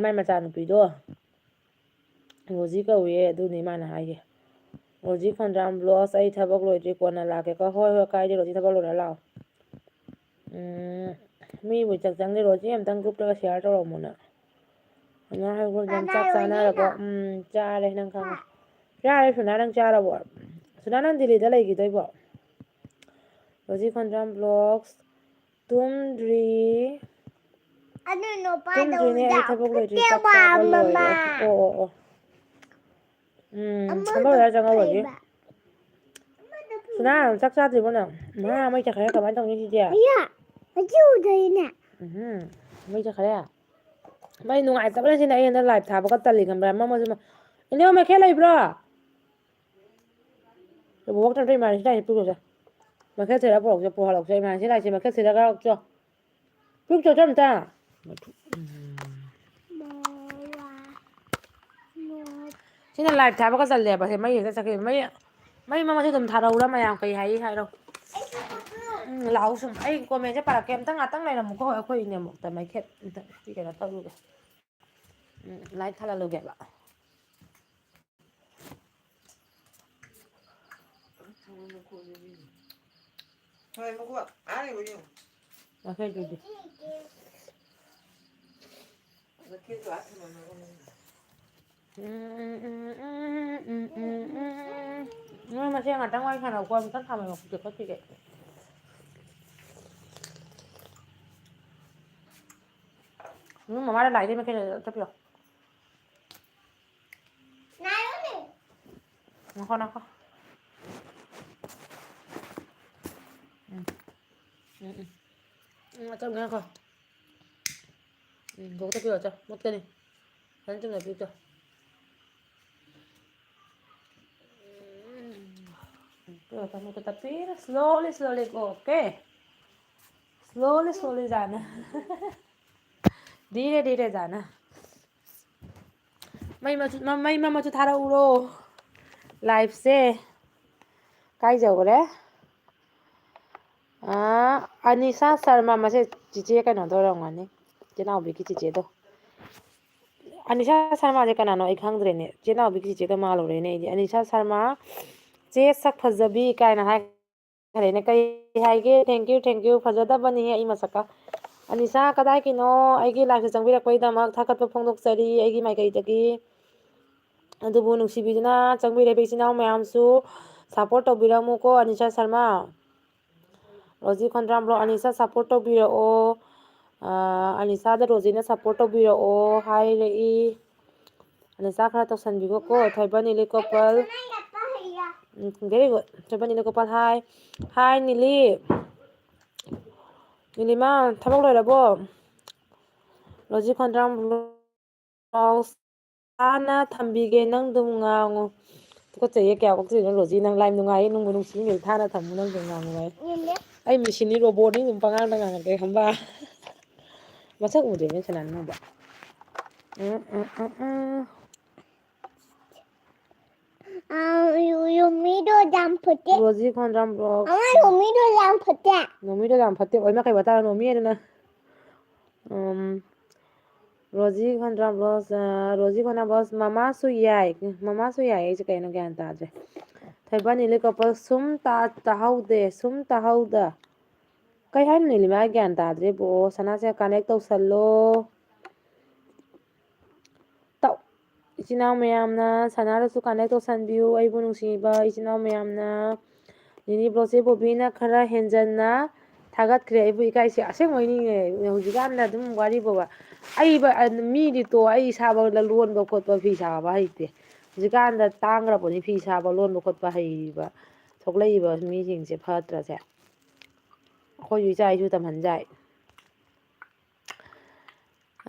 ꯃꯥꯏ ꯃꯆꯥꯅꯨꯄꯤꯗꯣ ꯔꯣꯖꯤ ꯀꯧꯏꯌꯦ, ꯑꯗꯨꯅꯤ ꯃꯥꯅ ꯍꯥꯏꯒꯦ꯫ ꯔꯣꯖꯤ ꯈꯣꯟꯗ꯭ꯔꯝ Vlogs, ꯑꯩ ꯊꯕꯛ ꯂꯣꯏꯗ꯭ꯔꯤ, ꯀꯣꯟꯅ ꯂꯥꯛꯀꯦꯀꯣ꯫ ꯍꯣꯏ, ꯍꯣꯏ, ꯀꯥꯏꯗꯦ, ꯔꯣꯖꯤ ꯊꯕꯛ ꯂꯣꯏꯔ ꯂꯥꯛꯑꯣ꯫ ꯎꯝ, ꯃꯤꯕꯨ ꯆꯪ ꯆꯪꯗꯦ, ꯔꯣꯖꯤ ꯑꯝꯇꯪ groupꯇꯒ share ꯇꯧꯔꯝꯃꯨꯅ꯫ ꯁꯨꯅꯥ ꯍꯥꯏꯕ ꯌꯥꯝ ꯆꯥꯛ ꯆꯥꯅꯔꯕꯣ? ꯎꯝ, ꯆꯥꯔꯦ, ꯅꯪ ꯈꯪꯉꯦ꯫ ꯆꯥꯔꯦ, ꯁꯨꯅꯥ, ꯅꯪ ꯆꯥꯔꯕꯣ? ꯁꯨꯅꯥ, ꯅꯪ ꯗꯤꯜꯂꯤꯗ ꯂꯩꯈꯤꯗꯣꯏꯕꯣ? Rosie ꯈꯣꯟꯗ꯭ꯔꯝ vlogs꯫ ꯇꯨꯝꯗ꯭ꯔꯤ꯫ ꯑꯗꯨ ꯅꯨꯄꯥꯗꯣ ꯇꯨꯝꯗ꯭ꯔꯤꯅꯦ, ꯑꯩ ꯊꯕꯛ ꯂꯣꯏꯗ꯭ꯔꯤ, ꯆꯥꯛ ꯆꯥꯕ ꯂꯣꯏꯔꯦ꯫ ꯑꯣ, ꯑꯣ, ꯑꯣ꯫ ꯎꯝ, ꯑꯃꯗꯣ ꯊꯕꯛ ꯂꯣꯏꯔ ꯆꯪꯍꯧꯔꯒꯦ꯫ ꯀꯩꯕ? ꯁꯨꯅꯥ, ꯆꯥꯛ ꯆꯥꯗ꯭ꯔꯤꯕꯣ ꯅꯪ? ꯃꯥ ꯃꯩ ꯆꯠꯈ꯭ꯔꯦ, ꯀꯃꯥꯏꯅ ꯇꯧꯅꯤ ꯁꯤꯗꯤ? ꯑꯌꯥ, ꯍꯧꯖꯤꯛ ꯎꯗꯣꯏꯅꯦ꯫ ꯎꯝ, ꯃꯩ ꯆꯠꯈ꯭ꯔꯦ? ꯃꯩ ꯅꯨꯡꯉꯥꯏꯇꯕꯅ ꯁꯤꯅ ꯑꯩ ꯍꯟꯗꯛ live ꯊꯥꯕꯒ ꯇꯜꯂꯤ ꯈꯪꯕ꯭ꯔꯥ? ꯃꯝꯃꯁꯨ ꯃ-, ꯏꯅꯦ, ꯃꯩꯈꯦꯠ ꯂꯩꯕ꯭ꯔꯣ? ꯕꯣꯕꯣꯛ ꯆꯠꯈ꯭ꯔꯦ, ꯏꯃꯥꯟꯅꯕꯤ ꯂꯥꯛꯏꯁꯦ ꯄꯨꯔꯛꯑꯣꯁꯦ꯫ ꯃꯩꯈꯦꯠ ꯊꯤꯔ ꯄꯨꯔꯛꯑꯣꯁꯦ, ꯄꯨꯍꯜꯂꯛꯑꯣꯁꯦ, ꯏꯃꯥꯟꯅꯕꯤ ꯂꯥꯛꯏꯁꯦ, ꯃꯩꯈꯦꯠ ꯊꯤꯔꯒ ꯆꯣ꯫ ꯄꯤꯔꯨꯆꯣ ꯆꯣ ꯑꯝꯇ꯫ ꯁꯤꯅ live ꯊꯥꯕꯒ ꯆꯜꯂꯦꯕ, ꯁꯦ ꯃꯩ ꯍꯦꯛꯇ ꯆꯠꯈꯤ꯫ ꯃꯩ, ꯃꯩ ꯃꯃꯜꯁꯦ ꯑꯗꯨꯝ ꯊꯥꯔꯛꯎꯔꯥ ꯃꯌꯥꯝ? ꯀꯩ ꯍꯥꯏ ꯍꯥꯏꯔꯣ꯫ ꯎꯝ, ꯂꯥꯛꯑꯣ ꯁꯨꯝ꯫ ꯑꯩ comment ꯁꯦ ꯄꯥꯔꯛꯀꯦ꯫ ꯑꯝꯇ ꯉꯥꯛꯇꯪ ꯂꯩꯔꯝꯃꯨꯀꯣ꯫ ꯑꯩꯈꯣꯏ ꯏꯅꯦꯝꯕꯣꯛꯇ ꯃꯩꯈꯦꯠ ꯑꯝꯇ ꯀꯩꯅꯣ ꯇꯧꯔꯨꯒꯦ꯫ ꯎꯝ, light ꯊꯥꯜꯍꯜꯂꯨꯒꯦꯕ꯫ ꯍꯣꯏ, ꯃꯀꯨ ꯑꯥ ꯂꯩꯕ ꯌꯦꯡꯉꯨ꯫ ꯃꯈꯩꯗꯨꯗꯤ꯫ ꯃꯈꯦꯠꯇꯣ ꯑꯥ ꯊꯝꯃꯝꯃꯒ ꯃꯣꯏꯅ꯫ ꯎꯝ, ꯎꯝ, ꯎꯝ, ꯎꯝ, ꯎꯝ, ꯎꯝ, ꯎꯝ꯫ ꯅꯣꯏ ꯃꯁꯦꯟ ꯉꯥꯛꯇꯪ ꯋꯥꯔꯤ ꯁꯥꯟꯅꯧꯀꯣ, ꯑꯝꯇ ꯊꯝꯃꯣ, ꯈꯨꯠꯁꯦ ꯈꯣꯠꯈꯤꯒꯦ꯫ ꯎꯝ, ꯃꯃꯥꯅ ꯂꯥꯏꯗꯩ ꯃꯈꯩ ꯆꯠꯄꯤꯔꯣ꯫ ꯉꯥꯏꯈꯣ, ꯉꯥꯏꯈꯣ꯫ ꯎꯝ꯫ ꯎꯝ, ꯎꯝ꯫ ꯎꯝ, ꯑꯆꯧ ꯉꯥꯏꯈꯣ꯫ ꯎꯝ, ꯕꯣꯛꯇ ꯄꯤꯔꯛꯑꯣ, ꯆꯣ꯫ ꯃꯨꯠꯀꯅꯤ꯫ ꯐꯖꯅ ꯆꯨꯝꯅ ꯄꯤꯔꯛꯑꯣ꯫ ꯎꯝ꯫ ꯄꯤꯔꯛꯑꯣ, ꯆꯣ, ꯃꯨꯠꯀ ꯇꯞꯄꯤꯔ꯫ Slowly, slowly go, okay? Slowly, slowly जाना। धीरे धीरे जाना। ꯃꯩ ꯃꯆꯨ-, ꯃ-, ꯃꯩ ꯃꯃꯠꯁꯨ ꯊꯥꯔꯛꯎꯔꯣ꯫ Live ꯁꯦ ꯀꯥꯏ ꯌꯧꯈ꯭ꯔꯦ? ꯑꯥ, ꯑꯅꯤꯁꯥ ꯁꯔꯃ, ꯃꯁꯦ ꯆꯤꯆꯦ ꯀꯩꯅꯣꯗꯣ ꯑꯣꯏꯔꯝꯒꯅꯤ, ꯆꯦꯅꯥꯎꯕꯤꯒꯤ ꯆꯤꯆꯦꯗꯣ꯫ ꯑꯅꯤꯁꯥ ꯁꯔꯃꯁꯦ ꯀꯅꯥꯅꯣ ꯑꯩ ꯈꯪꯗ꯭ꯔꯦꯅꯦ, ꯆꯦꯅꯥꯎꯕꯤꯒꯤ ꯆꯤꯆꯦꯗꯣ ꯃꯥꯜꯂꯨꯔꯦꯅꯦ ꯑꯩꯗꯤ꯫ ꯑꯅꯤꯁꯥ ꯁꯔꯃ, ꯆꯦ ꯁꯛ ꯐꯖꯕꯤ ꯀꯥꯏꯅ ꯍꯥꯏ꯫ ꯐꯔꯦꯅꯦ, ꯀꯩ ꯍꯥꯏꯒꯦ? Thank you, thank you꯫ ꯐꯖꯗꯕꯅꯤꯍꯦ ꯑꯩ ꯃꯁꯛꯀ꯫ ꯑꯅꯤꯁꯥ ꯀꯗꯥꯏꯒꯤꯅꯣ? ꯑꯩꯒꯤ ꯂꯥꯏꯐꯇ ꯆꯪꯕꯤꯔꯛꯄꯒꯤꯗꯃꯛ ꯊꯥꯒꯠꯄ ꯐꯣꯡꯗꯣꯛꯆꯔꯤ ꯑꯩꯒꯤ ꯃꯥꯏꯀꯩꯗꯒꯤ꯫ ꯑꯗꯨꯕꯨ ꯅꯨꯡꯁꯤꯕꯤꯗꯨꯅ ꯆꯪꯕꯤꯔꯕ ꯏꯆꯤꯟ ꯏꯅꯥꯎ ꯃꯌꯥꯝꯁꯨ ꯁꯞꯄꯣꯔꯠ ꯇꯧꯕꯤꯔꯝꯃꯨꯀꯣ ꯑꯅꯤꯁꯥ ꯁꯔꯃ꯫ ꯔꯣꯖꯤ ꯈꯣꯟꯗ꯭ꯔꯥꯝ ꯕ꯭ꯂꯣꯛ ꯑꯅꯤꯁꯥ ꯁꯞꯄꯣꯔꯠ ꯇꯧꯕꯤꯔꯛꯑꯣ꯫ ꯑꯥ, ꯑꯅꯤꯁꯥꯗ ꯔꯣꯖꯤꯅ ꯁꯞꯄꯣꯔꯠ ꯇꯧꯕꯤꯔꯛꯑꯣ ꯍꯥꯏꯔꯛꯏ꯫ ꯑꯅꯤꯁꯥ ꯈꯔ ꯇꯧꯁꯟꯕꯤꯈꯣꯀꯣ꯫ ꯊꯣꯏꯕ ꯅꯤꯂꯤ ꯀꯣꯄꯜ꯫ ꯎꯝ, very good. ꯊꯣꯏꯕ ꯅꯤꯂꯤ ꯀꯣꯄꯜ, ꯍꯥꯏ꯫ ꯍꯥꯏ, ꯅꯤꯂꯤ꯫ ꯅꯤꯂꯤꯃꯥ, ꯊꯕꯛ ꯂꯣꯏꯔꯕꯣ? ꯔꯣꯖꯤ ꯈꯣꯟꯗ꯭ꯔꯥꯝ ꯕ꯭ꯂꯣꯛ꯫ ꯄꯥꯎ ꯁꯥꯅ ꯊꯝꯕꯤꯒꯦ, ꯅꯪ ꯑꯗꯨꯝ ꯉꯥꯡꯉꯨ꯫ ꯇꯨꯀꯠꯆꯩꯌꯦ, ꯀꯌꯥ ꯄꯛꯇ꯭ꯔꯤꯅꯣ ꯔꯣꯖꯤ, ꯅꯪ ꯂꯥꯏ ꯅꯨꯡꯉꯥꯏꯌꯦ, ꯅꯨꯡꯕꯨ ꯅꯨꯡꯁꯤ, ꯃꯤꯜ ꯊꯥꯅ ꯊꯝꯃꯨ, ꯅꯪ ꯑꯗꯨꯝ ꯉꯥꯡꯉꯨ ꯍꯥꯏ꯫ ꯌꯦꯡꯗꯦ꯫ ꯑꯩ ꯃꯦꯁꯤꯅꯤ, ꯔꯣꯕꯣꯠꯅꯤ, ꯑꯗꯨꯝ ꯄꯉꯥꯡꯗ ꯉꯥꯡꯉꯛꯀꯦ ꯈꯪꯕ꯫ ꯃꯁꯛ ꯎꯗ꯭ꯔꯤꯕꯅꯦ ꯁꯅꯥ ꯅꯪꯕ꯫ ꯎꯝ, ꯎꯝ, ꯎꯝ, ꯎꯝ꯫ ꯑꯥ, ꯌꯨ-, ꯌꯨꯝꯃꯤꯗꯣ ꯌꯥꯝ ꯐꯠꯇꯦ꯫ ꯔꯣꯖꯤ ꯈꯣꯟꯗ꯭ꯔꯥꯝ ꯕ꯭ꯂꯣꯛ꯫ ꯑꯃ ꯌꯨꯝꯃꯤꯗꯣ ꯌꯥꯝ ꯐꯠꯇꯦ꯫ ꯅꯣꯃꯤꯗꯣ ꯌꯥꯝ ꯐꯠꯇꯦ꯫ ꯑꯣꯏꯃ ꯀꯩ ꯋꯥꯇꯥꯔ ꯅꯣꯃꯤ ꯍꯥꯏꯗꯅ꯫ ꯎꯝ, ꯔꯣꯖꯤ ꯈꯣꯟꯗ꯭ꯔꯥꯝ ꯕ꯭ꯂꯣꯛ, ꯑꯥ, ꯔꯣꯖꯤ ꯈꯣꯟꯗ꯭ꯔꯥꯝ ꯕ꯭ꯂꯣꯛ, ꯃꯃꯥꯁꯨ ꯌꯥꯏ꯫ ꯃꯃꯥꯁꯨ ꯌꯥꯏ꯫ ꯑꯩꯁꯦ ꯀꯩꯅꯣ ꯒ꯭ꯌꯥꯟ ꯇꯥꯗ꯭ꯔꯦ꯫ ꯊꯣꯏꯕ ꯅꯤꯂꯤ ꯀꯣꯄꯜ ꯁꯨꯝ ꯇꯥ-, ꯇꯥꯍꯧꯗꯦ꯫ ꯁꯨꯝ ꯇꯥꯍꯧꯗ꯫ ꯀꯩ ꯍꯥꯏꯅꯣ ꯅꯤꯂꯤꯃꯥ? ꯑꯩ ꯒ꯭ꯌꯥꯟ ꯇꯥꯗ꯭ꯔꯦꯕꯣ꯫ ꯁꯅꯥꯁꯦ ꯀꯅꯦꯛ ꯇꯧꯁꯜꯂꯣ꯫ ꯇꯧ-, ꯏꯆꯤꯟ ꯏꯅꯥꯎ ꯃꯌꯥꯝꯅ ꯁꯅꯥꯗꯁꯨ ꯀꯅꯦꯛ ꯇꯧꯁꯟꯕꯤꯌꯨ, ꯑꯩꯕꯨ ꯅꯨꯡꯁꯤꯕ ꯏꯆꯤꯟ ꯏꯅꯥꯎ ꯃꯌꯥꯝꯅ꯫ ꯅꯤꯅꯤ ꯕ꯭ꯂꯣꯛꯁꯦ ꯕꯣꯕꯤꯅ ꯈꯔ ꯍꯦꯟꯖꯟꯅ ꯊꯥꯒꯠꯈ꯭ꯔꯦ꯫ ꯑꯩꯕꯨ ꯏꯀꯥꯏꯁꯦ ꯑꯁꯦꯡꯕꯩꯅꯤꯅꯦ꯫ ꯍꯧꯖꯤꯛꯀꯥꯟꯗ ꯑꯗꯨꯝ ꯋꯥꯔꯤ ꯕꯣꯕ꯫ ꯑꯩ ꯕ-, ꯑ, ꯃꯤꯗꯤ ꯇꯣ, ꯑꯩ ꯏꯁꯥꯐꯥꯎ ꯂ-, ꯂꯣꯟꯕ ꯈꯣꯠꯄ ꯐꯤ ꯁꯥꯕ ꯍꯩꯇꯦ꯫ ꯍꯧꯖꯤꯛꯀꯥꯟꯗ ꯇꯥꯡꯈ꯭ꯔꯕꯅꯤ ꯐꯤ ꯁꯥꯕ, ꯂꯣꯟꯕ ꯈꯣꯠꯄ ꯍꯩꯕ꯫ ꯊꯣꯛꯂꯛꯏꯕ ꯃꯤꯁꯤꯡꯁꯦ ꯐꯠꯇ꯭ꯔꯁꯦ꯫ ꯑꯩꯈꯣꯏꯁꯨ ꯏꯆꯥ ꯏꯁꯨ ꯇꯝꯍꯟ ꯌꯥꯏ꯫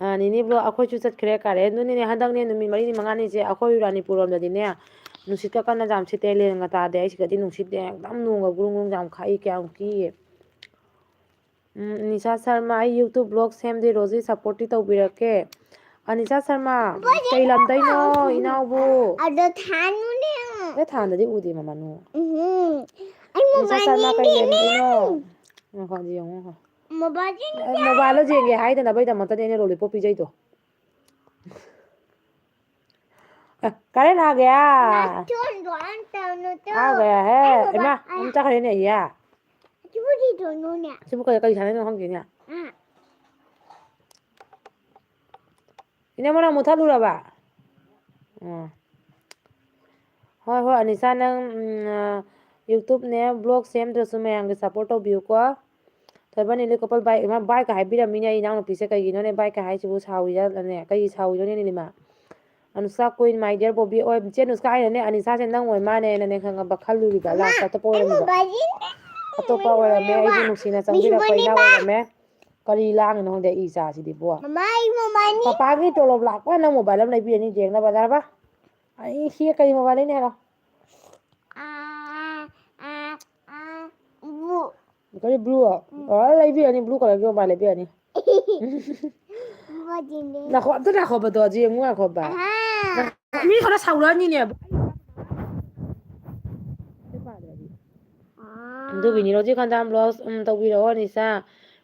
ꯑ, ꯅꯤꯅꯤ ꯕ꯭ꯂꯣꯛ ꯑꯩꯈꯣꯏꯁꯨ ꯆꯠꯈ꯭ꯔꯦ ꯀꯥꯔꯦ꯫ ꯑꯗꯨꯅꯤꯅꯦ, ꯍꯟꯗꯛꯅꯦ ꯅꯨꯃꯤꯠ ꯃꯔꯤꯅꯤ ꯃꯉꯥꯅꯤꯁꯦ ꯑꯩꯈꯣꯏ ꯔꯥꯅꯤꯄꯨꯔ ꯂꯣꯝꯗꯗꯤꯅꯦ, ꯅꯨꯡꯁꯤꯠꯀ ꯀꯟꯅ ꯌꯥꯝ ꯁꯤꯠꯇꯦ, ꯂꯦꯟꯒ ꯇꯥꯗꯦ꯫ ꯑꯩ ꯁꯤꯗꯗꯤ ꯅꯨꯡꯁꯤꯠꯅꯦ, ꯑꯦꯛꯗꯝ ꯅꯣꯡꯒ ꯒꯨꯔꯨꯡ ꯒꯨꯔꯨꯡ ꯌꯥꯝ ꯈꯥꯛꯏ, ꯀꯌꯥꯝ ꯀꯤꯌꯦ꯫ ꯎꯝ, ꯅꯤꯁꯥ ꯁꯔꯃ, ꯑꯩ YouTube ꯕ꯭ꯂꯣꯛ ꯁꯦꯝꯗꯦ, ꯔꯣꯖꯤ ꯁꯞꯄꯣꯔꯠꯇꯤ ꯇꯧꯕꯤꯔꯛꯀꯦ꯫ ꯑꯅꯤꯁꯥ ꯁꯔꯃ, ꯀꯩ ꯂꯝꯗꯩꯅꯣ ꯏꯅꯥꯎꯕꯨ? ꯑꯗꯣ ꯊꯥꯅꯨꯅꯦ꯫ ꯑꯦ, ꯊꯥꯟꯗꯗꯤ ꯎꯗꯦ ꯃꯃꯥꯅꯨ꯫ ꯎꯝ꯫ ꯑꯩ ꯑꯅꯤꯁꯥ ꯁꯔꯃ, ꯀꯩ ꯃꯣꯕꯥꯏꯜꯅꯤꯅꯦ꯫ ꯂꯝꯗꯩꯅꯣ? ꯉꯥꯏꯈꯣ, ꯑꯝꯇ ꯌꯦꯡꯉꯣ, ꯉꯥꯏꯈꯣ꯫ ꯃꯣꯕꯥꯏꯜꯁꯦ ꯑꯦ, ꯃꯣꯕꯥꯏꯜꯗꯣ ꯌꯦꯡꯒꯦ ꯍꯥꯏꯗꯅꯕꯩꯗꯃꯛꯇꯅꯦ ꯑꯩꯅ ꯂꯣꯂꯤꯄꯣꯞ ꯄꯤꯖꯩꯗꯣ꯫ ꯑꯦ, ꯀꯔꯦꯟ ꯍꯥꯒꯦ? ꯅꯥꯇꯣꯟꯗꯣ ꯑꯝ ꯇꯧꯅꯨ ꯇꯨ꯫ ꯍꯥꯒꯦ ꯍꯦ꯫ ꯑꯩ ꯏꯃꯥ, ꯃꯣꯕꯥꯏꯜ ꯑꯃ ꯆꯠꯈ꯭ꯔꯦꯅꯦ, ꯏꯌꯥ꯫ ꯁꯤꯕꯨ ꯀꯩ ꯇꯧꯅꯨꯅꯦ? ꯁꯤꯕꯨ ꯀꯩ, ꯀꯩ ꯁꯥꯟꯅꯩꯅꯣ ꯈꯪꯗꯦꯅꯦ꯫ ꯑꯥ꯫ ꯏꯅꯝꯃ, ꯅꯪ ꯃꯨꯠꯊꯠꯂꯨꯔꯕ? ꯑꯣ꯫ ꯍꯣꯏ, ꯍꯣꯏ, ꯑꯅꯤꯁꯥ, ꯅꯪ, ꯎꯝ, ꯑ, YouTube-ꯅꯦ, vlog ꯁꯦꯝꯗ꯭ꯔꯁꯨ ꯃꯌꯥꯝꯒꯤ support ꯇꯧꯕꯤꯌꯨꯀꯣ꯫ ꯊꯣꯏꯕ ꯅꯤꯂꯤ ꯀꯣꯄꯜ bye, ꯏꯃꯥ, bye-ꯀ ꯍꯥꯏꯕꯤꯔꯝꯃꯤꯅꯦ ꯑꯩ ꯏꯅꯥꯎꯅꯨꯄꯤꯁꯦ꯫ ꯀꯩꯒꯤꯅꯣꯅꯦ bye-ꯀ ꯍꯥꯏꯁꯤꯕꯨ? ꯁꯥꯎꯔꯤꯔꯅꯦ? ꯀꯩ ꯁꯥꯎꯔꯤꯅꯣꯅꯦ, ꯅꯤꯂꯤꯃꯥ? ꯑꯅꯨꯁꯀꯥ queen, my dear ꯕꯣꯕꯤ꯫ ꯑꯣ, ꯏꯆꯦ ꯑꯅꯨꯁꯀꯥ, ꯑꯩꯅꯅꯦ, ꯑꯅꯤꯁꯥꯁꯦ ꯅꯪ ꯑꯣꯏ ꯃꯥꯅꯦꯅꯅꯦ, ꯈꯪꯉꯕ? ꯈꯜꯂꯨꯔꯤꯕ꯫ Last-ꯇ ꯑꯇꯣꯞꯄ ꯑꯣꯏꯔꯝꯃꯤꯕ꯫ ꯑꯇꯣꯞꯄ ꯑꯣꯏꯔꯝꯃꯦ, ꯑꯩꯕꯨ ꯅꯨꯡꯁꯤꯅ ꯆꯪꯕꯤꯔꯛꯄ ꯏꯅꯥꯎ ꯑꯣꯏꯔꯝꯃꯦ꯫ ꯀꯔꯤ ꯂꯥꯡꯉꯤꯅꯣ ꯈꯪꯗꯦ, ꯑꯩ ꯏꯆꯥꯁꯤꯗꯤꯕꯣ꯫ ꯃꯃꯥ, ꯑꯩ ꯃꯃꯥꯅꯤ꯫ ꯄꯄꯥꯒꯤ ꯇꯣꯂꯣꯞ ꯂꯥꯛꯄ ꯅꯪ mobile ꯑꯃ ꯂꯩꯕꯤꯔꯅꯤ, ꯌꯦꯡꯅꯕ ꯅꯠꯇ꯭ꯔꯕ? ꯑꯩ ꯁꯤ ꯀꯔꯤ mobile ꯂꯩꯅꯤ ꯍꯥꯏꯔꯣ? ꯑꯥ, ꯑꯥ, ꯑꯥ, blue꯫ ꯀꯔꯤ blue? ꯎꯝ꯫ ꯑꯣ, ꯂꯩꯕꯤꯔꯅꯤ, blue colour-ꯒꯤ mobile ꯂꯩꯕꯤꯔꯅꯤ꯫ ꯃꯗꯤꯅꯦ꯫ ꯉꯥꯏꯈꯣ, ꯑꯝꯇ ꯉꯥꯏꯈꯣꯕ, ꯑꯗꯣ ꯍꯧꯖꯤꯛ ꯑꯃꯨꯛ ꯉꯥꯏꯈꯣꯕ꯫ ꯑꯍꯥ꯫ ꯃꯤ ꯈꯔ ꯁꯥꯎꯔꯛꯑꯅꯤꯅꯦ꯫ ꯑꯥ꯫ ꯑꯗꯨꯒꯤꯅꯤ, ꯔꯣꯖꯤ ꯈꯟꯗꯥꯝ vlogs, ꯎꯝ, ꯇꯧꯕꯤꯔꯛꯑꯣ, ꯑꯅꯤꯁꯥ꯫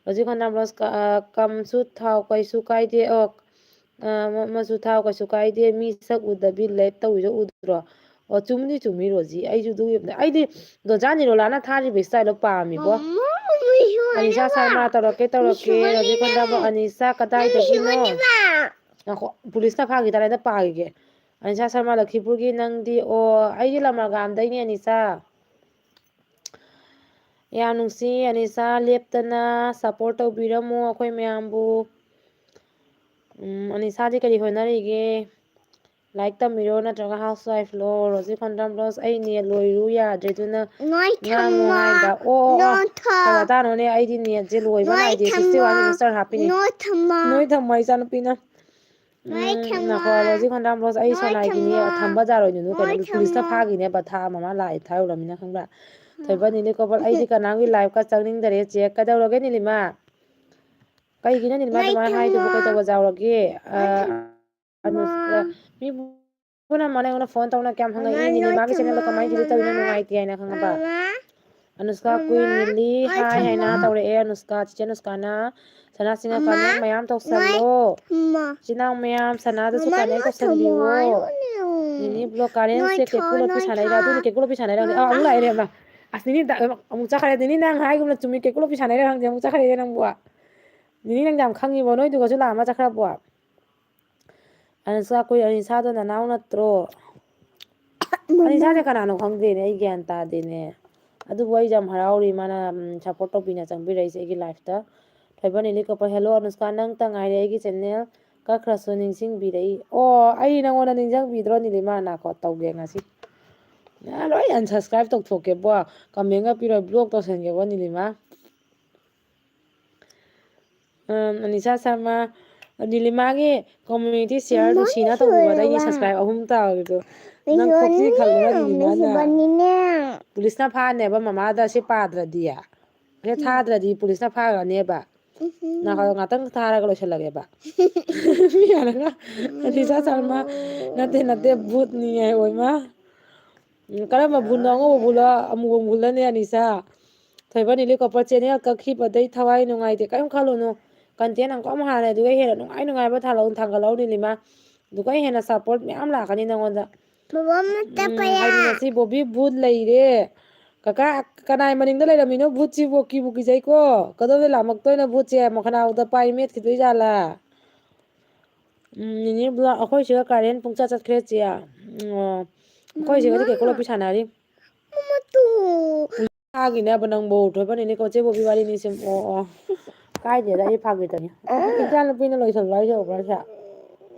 ꯔꯣꯖꯤ ꯈꯟꯗꯥꯝ vlogs, ꯀ-, ꯑ, ꯀꯝꯁꯨ ꯊꯥꯎ ꯀꯩꯁꯨ ꯀꯥꯏꯗꯦ꯫ ꯑꯣ, ꯑ, ꯃ-, ꯃꯆꯨ ꯊꯥꯎ ꯀꯩꯁꯨ ꯀꯥꯏꯗꯦ꯫ ꯃꯤ ꯁꯛ ꯎꯗꯕꯤ live ꯇꯧꯔꯤꯗꯣ ꯎꯗ꯭ꯔꯣ? ꯑꯣ, ꯆꯨꯝꯗꯤ ꯆꯨꯝꯃꯤ, ꯔꯣꯖꯤ꯫ ꯑꯩꯁꯨ ꯑꯗꯨ ꯌꯦꯡꯕꯗ-, ꯑꯩꯗꯤ ꯗꯣꯟꯆꯥ ꯅꯤꯔꯣꯂꯥꯅ ꯊꯥꯔꯤꯕ style-ꯗꯣ ꯄꯥꯝꯃꯤꯕꯣ꯫ ꯃꯃꯥ, ꯃꯤꯁꯨ ꯑꯅꯤꯁꯥ ꯍꯥꯏꯕ꯫ ꯁꯔꯃ, ꯇꯧꯔꯛꯀꯦ, ꯇꯧꯔꯛꯀꯦ꯫ ꯃꯤꯁꯨ ꯔꯣꯖꯤ ꯍꯥꯏꯕ꯫ ꯈꯟꯗꯥꯝ, ꯑꯅꯤꯁꯥ, ꯀꯗꯥꯏꯗꯒꯤꯅꯣ? ꯃꯤꯁꯨ ꯍꯥꯏꯕ꯫ ꯉꯥꯏꯈꯣ, police-ꯅ ꯐꯥꯈꯤ ꯇꯥꯔꯦ, ꯑꯝꯇ ꯄꯥꯈꯤꯒꯦ꯫ ꯑꯅꯤꯁꯥ ꯁꯔꯃ, ꯂꯈꯤꯄꯨꯔꯒꯤ ꯅꯪꯗꯤ? ꯑꯣ, ꯑꯩꯗꯤ ꯂꯃꯔꯒꯥꯝꯗꯩꯅꯦ, ꯑꯅꯤꯁꯥ꯫ ꯌꯥꯝ ꯅꯨꯡꯁꯤ, ꯑꯅꯤꯁꯥ, ꯂꯦꯞꯇꯅ support ꯇꯧꯕꯤꯔꯝꯃꯨ ꯑꯩꯈꯣꯏ ꯃꯌꯥꯝꯕꯨ꯫ ꯎꯝ, ꯑꯅꯤꯁꯥꯗꯤ ꯀꯔꯤ ꯍꯣꯠꯅꯔꯤꯒꯦ? ꯂꯥꯏꯔꯤꯛ ꯇꯝꯃꯤꯔꯣ ꯅꯠꯇ꯭ꯔꯒ housewife ꯂꯣ? ꯔꯣꯖꯤ ꯈꯣꯟꯗ꯭ꯔꯝ vlogs, ꯑꯩ net ꯂꯣꯏꯔꯨ ꯌꯥꯗ꯭ꯔꯦ, ꯑꯗꯨꯅ ꯅꯣꯏ ꯉꯥꯡꯉꯨ ꯊꯝꯃꯣ꯫ ꯍꯥꯏꯕ꯫ ꯑꯣ, ꯑꯣ, ꯑꯣ꯫ ꯅꯣꯏ ꯊꯝ-, ꯀꯩꯅꯣ ꯇꯥꯅꯣꯅꯦ, ꯑꯩꯗꯤ net-ꯁꯦ ꯂꯣꯏꯕ ꯅꯣꯏ ꯅꯥꯏꯗꯦ, ꯊꯝꯃꯣ꯫ Sixty one booster ꯍꯥꯞꯄꯤꯅꯦ꯫ ꯅꯣꯏ ꯊꯝꯃꯣ꯫ ꯅꯣꯏ ꯊꯝꯃꯣ, ꯏꯆꯥꯅꯨꯄꯤꯅ꯫ ꯅꯣꯏ ꯎꯝ, ꯊꯝꯃꯣ꯫ ꯉꯥꯏꯈꯣ, ꯔꯣꯖꯤ ꯈꯣꯟꯗ꯭ꯔꯝ vlogs, ꯑꯩ ꯅꯣꯏ ꯁꯣꯅꯥꯏꯒꯤꯅꯦ, ꯊꯝꯃꯣ꯫ ꯊꯝꯕ ꯌꯥꯔꯣꯏꯗꯣꯏꯅꯣ ꯀꯩꯅꯣ? ꯅꯣꯏ ꯄꯨꯂꯤꯁꯇ ꯊꯝꯃꯣ꯫ ꯐꯥꯈꯤꯅꯦꯕ, ꯊꯥ ꯑꯃ ꯃꯥ live ꯊꯥꯔꯨꯔꯃꯤꯅ, ꯈꯪꯕ꯭ꯔꯥ? ꯎꯝ꯫ ꯊꯣꯏꯕ ꯅꯤꯂꯤ ꯀꯣꯄꯜ, ꯑꯩꯗꯤ ꯀꯅꯥꯝꯒꯤ live-ꯀ ꯆꯪꯅꯤꯡꯗꯔꯦ ꯆꯦ꯫ ꯀꯩꯗꯧꯔꯒꯦ ꯅꯤꯂꯤꯃꯥ? ꯀꯩꯒꯤꯅꯣ ꯅꯤꯂꯤꯃꯥ ꯅꯣꯏ ꯑꯗꯨꯃꯥꯏꯅ ꯍꯥꯏꯗꯨꯕꯨ? ꯊꯝꯃꯣ꯫ ꯀꯩꯗꯧꯕ ꯌꯥꯎꯔꯒꯦ? ꯑ, ꯅꯣꯏ ꯊꯝꯃꯣ꯫ ꯑꯅꯨꯁ-, ꯑ, ꯃꯤ ꯄꯨꯝꯅꯃꯛꯅ ꯑꯩꯉꯣꯟꯗ phone ꯇꯧꯅ ꯀꯌꯥꯝ ꯍꯪꯉꯛꯏ, ꯃꯃꯥ, ꯅꯤꯂꯤꯃꯥꯒꯤ ꯅꯣꯏ channel-ꯗꯣ ꯊꯝꯃꯣ, ꯀꯃꯥꯏꯅ delete ꯇꯧꯔꯤꯅꯣ, ꯃꯃꯥ꯫ ꯅꯨꯡꯉꯥꯏꯇꯦ ꯍꯥꯏꯅ, ꯈꯪꯉꯕ? ꯃꯃꯥ꯫ ꯑꯅꯨꯁꯀꯥ ꯃꯃꯥ, queen ꯅꯤꯂꯤ, ꯅꯣꯏ hi ꯍꯥꯏꯅ ꯊꯝꯃꯣ꯫ ꯇꯧꯔꯛꯑꯦ ꯑꯅꯨꯁꯀꯥ, ꯆꯤꯆꯦ ꯑꯅꯨꯁꯀꯥꯅ꯫ ꯁꯅꯥ ꯁꯤꯡꯍ ꯃꯃꯥ, comment ꯃꯌꯥꯝ ꯅꯣꯏ ꯇꯧꯁꯜꯂꯣ꯫ ꯊꯝꯃꯣ꯫ ꯏꯆꯤꯟ ꯏꯅꯥꯎ ꯃꯌꯥꯝ, ꯁꯅꯥꯗꯁꯨ ꯃꯃꯥ, comment ꯅꯣꯏ ꯊꯝꯃꯣ ꯇꯧꯁꯟꯕꯤꯌꯣ꯫ ꯍꯥꯏꯌꯨꯅꯦ꯫ ꯅꯤꯅꯤ vlog current ꯅꯣꯏ ꯁꯦ ꯊꯝꯃꯣ, ꯀꯦꯀꯨ ꯂꯣꯄꯤ ꯅꯣꯏ ꯁꯥꯟꯅꯩꯔꯥ? ꯊꯝꯃꯣ꯫ ꯑꯗꯨꯅꯤ ꯀꯦꯀꯨ ꯂꯣꯄꯤ ꯁꯥꯟꯅꯩꯔꯥ ꯈꯪꯗꯦ꯫ ꯑꯥ, ꯑꯃꯨꯛ ꯂꯥꯛꯑꯦꯅꯦ, ꯑꯃ꯫ ꯑꯁ, ꯅꯤꯅꯤ ꯗ-, ꯑꯃꯨꯛ ꯆꯠꯈ꯭ꯔꯦ꯫ ꯅꯤꯅꯤ ꯅꯪ ꯍꯥꯏꯒꯨꯝꯅ ꯆꯨꯝꯃꯤ, ꯀꯦꯀꯨ ꯂꯣꯄꯤ ꯁꯥꯟꯅꯩꯔꯥ ꯈꯪꯗꯦ, ꯑꯃꯨꯛ ꯆꯠꯈ꯭ꯔꯦꯅꯦ ꯅꯪꯕꯨ꯫ ꯅꯤꯅꯤ ꯅꯪꯗꯤ ꯌꯥꯝ ꯈꯪꯉꯤꯕꯣ, ꯅꯣꯏꯗꯨꯒꯁꯨ ꯂꯥꯛꯑꯝꯃ ꯆꯠꯈ꯭ꯔꯕꯣ? ꯑꯅꯤꯁꯥ, ꯑꯩꯈꯣꯏ ꯑꯅꯤꯁꯥꯗꯣ ꯅꯅꯥꯎ ꯅꯠꯇ꯭ꯔꯣ? ꯑꯅꯤꯁꯥꯁꯦ ꯀꯅꯥꯅꯣ ꯈꯪꯗꯦꯅꯦ, ꯑꯩ ꯒ꯭ꯌꯥꯟ ꯇꯥꯗꯦꯅꯦ꯫ ꯑꯗꯨꯕꯨ ꯑꯩꯁꯦ ꯌꯥꯝ ꯍꯔꯥꯎꯔꯤ ꯃꯥꯅ, ꯎꯝ, support ꯇꯧꯕꯤꯅ ꯆꯪꯕꯤꯔꯛꯏꯁꯦ ꯑꯩꯒꯤ life ꯇ꯫ ꯊꯣꯏꯕ ꯅꯤꯂꯤ ꯀꯣꯄꯔ, "Hello ꯑꯅꯨꯁꯀꯥ, ꯅꯪꯇ ꯉꯥꯏꯔꯦ ꯑꯩꯒꯤ channel ꯀꯛꯈ꯭ꯔꯁꯨ ꯅꯤꯡꯁꯤꯡꯕꯤꯔꯛꯏ꯫" ꯑꯣ, ꯑꯩ ꯅꯪꯉꯣꯟꯗ ꯅꯤꯡꯁꯤꯡꯕꯤꯗ꯭ꯔꯣ ꯅꯤꯂꯤꯃꯥ? ꯅꯥꯀꯣ, ꯇꯧꯒꯦ ꯉꯁꯤ꯫ ꯅꯪ ꯂꯣꯏ unsubscribe ꯇꯧꯊꯣꯛꯀꯦꯕꯣ, comment ꯒ ꯄꯤꯔꯣꯏ, block ꯇꯧꯁꯟꯒꯦꯕꯣ ꯅꯤꯂꯤꯃꯥ꯫ ꯎꯝ, ꯑꯅꯤꯁꯥ ꯁꯔꯃ, ꯅꯤꯂꯤꯃꯥꯒꯤ community share ꯗꯨ ꯁꯤꯅ ꯇꯧꯕꯤꯕꯗ ꯑꯩꯒꯤ subscribe ꯑꯍꯨꯝ ꯇꯥꯔꯤꯗꯣ ꯅꯪ ꯈꯣꯛꯆꯤ ꯈꯜꯂꯨꯔ ꯅꯤꯂꯤꯃꯥꯅ꯫ ꯄꯨꯂꯤꯁꯅ ꯐꯥꯅꯦꯕ ꯃꯃꯥꯗ ꯁꯤ ꯄꯥꯗ꯭ꯔꯗꯤ꯫ ꯁꯤ ꯊꯥꯗ꯭ꯔꯗꯤ ꯄꯨꯂꯤꯁꯅ ꯐꯥꯈ꯭ꯔꯅꯦꯕ꯫ ꯉꯥꯏꯈꯣ, ꯉꯥꯛꯇꯪ ꯊꯥꯔꯒ ꯂꯣꯏꯁꯤꯜꯂꯒꯦꯕ꯫ ꯃꯤ ꯌꯥꯔꯒ ꯑꯅꯤꯁꯥ ꯁꯔꯃ, "ꯅꯠꯇꯦ, ꯅꯠꯇꯦ, ꯚꯨꯠꯅꯤ" ꯍꯥꯏ, ꯑꯣꯏꯃ꯫ ꯎꯝ, ꯀꯔꯝꯕ ꯚꯨꯠꯅꯣ? ꯑꯉꯧꯕ ꯚꯨꯠꯂ ꯑꯃꯨꯕ ꯚꯨꯠꯂꯅꯦ ꯑꯅꯤꯁꯥ? ꯊꯣꯏꯕ ꯅꯤꯂꯤ ꯀꯣꯄꯔ channel ꯀꯛꯈꯤꯕꯗꯩ ꯊꯋꯥꯏ ꯅꯨꯡꯉꯥꯏꯇꯦ꯫ ꯀꯔꯤꯝ ꯈꯜꯂꯨꯅꯨ, content ꯑꯃꯨꯛꯀ ꯑꯃ ꯍꯥꯟꯅ ꯑꯗꯨꯒ ꯍꯦꯟꯅ ꯅꯨꯡꯉꯥꯏ ꯅꯨꯡꯉꯥꯏꯕ ꯊꯥꯒꯠꯂꯛꯎ, ꯊꯥꯒꯠꯂꯛꯎ ꯅꯤꯂꯤꯃꯥ꯫ ꯑꯗꯨꯒ ꯍꯦꯟꯅ support ꯃꯌꯥꯝ ꯂꯥꯛꯀꯅꯤ ꯅꯉꯣꯟꯗ꯫ ꯕꯕꯥ, ꯑꯃ ꯎꯝ, ꯆꯠꯄ ꯌꯥ꯫ ꯍꯥꯏꯗꯤ ꯉꯁꯤ ꯕꯣꯕꯤ ꯚꯨꯠ ꯂꯩꯔꯦ꯫ ꯀꯀꯥ, ꯀꯅꯥꯏ ꯃꯅꯤꯡꯗ ꯂꯩꯔꯝꯃꯤꯅꯣ ꯚꯨꯠꯁꯤꯕꯨ? ꯀꯤꯕꯨ ꯀꯤꯖꯩꯀꯣ꯫ ꯀꯗꯣꯝꯗ ꯂꯥꯝꯃꯛꯇꯣꯏꯅꯣ ꯚꯨꯠꯁꯦ? ꯃꯈꯅꯥꯎꯗ ꯄꯥꯏ ꯃꯦꯠꯈꯤꯗꯣꯏ ꯖꯥꯠꯂꯥ? ꯎꯝ, ꯅꯤꯅꯦ ꯕ꯭ꯂꯣꯛ, ꯑꯩꯈꯣꯏ ꯁꯤꯒ ꯀꯥꯔꯦꯟ ꯄꯨꯡꯆꯠ ꯆꯠꯈ꯭ꯔꯦ, ꯆꯦ꯫ ꯎꯝ, ꯑꯣ꯫ ꯑꯩꯈꯣꯏ ꯁꯤꯒꯗꯤ ꯃꯃꯥ꯫ ꯀꯦꯀꯨ ꯂꯣꯠꯄꯤ ꯁꯥꯟꯅꯔꯤ꯫ ꯃꯃꯥ, ꯇꯨ꯫ ꯐꯥꯒꯤꯅꯦꯕ ꯅꯪꯕꯨ, ꯊꯣꯏꯕ ꯅꯤꯅꯦ ꯀꯣ, ꯆꯦ ꯕꯣꯕꯤ ꯋꯥꯔꯤꯅꯤ ꯁꯨꯝ, ꯑꯣ, ꯑꯣ꯫ ꯀꯥꯏꯗꯦꯗ, ꯑꯩ ꯐꯥꯒꯤ ꯇꯧꯅꯤ꯫ ꯏꯆꯥ ꯅꯨꯄꯤꯅ ꯂꯣꯏꯁꯜꯂꯣ ꯍꯥꯏꯁꯦ ꯎꯕ꯭ꯔꯥ, ꯁꯦ?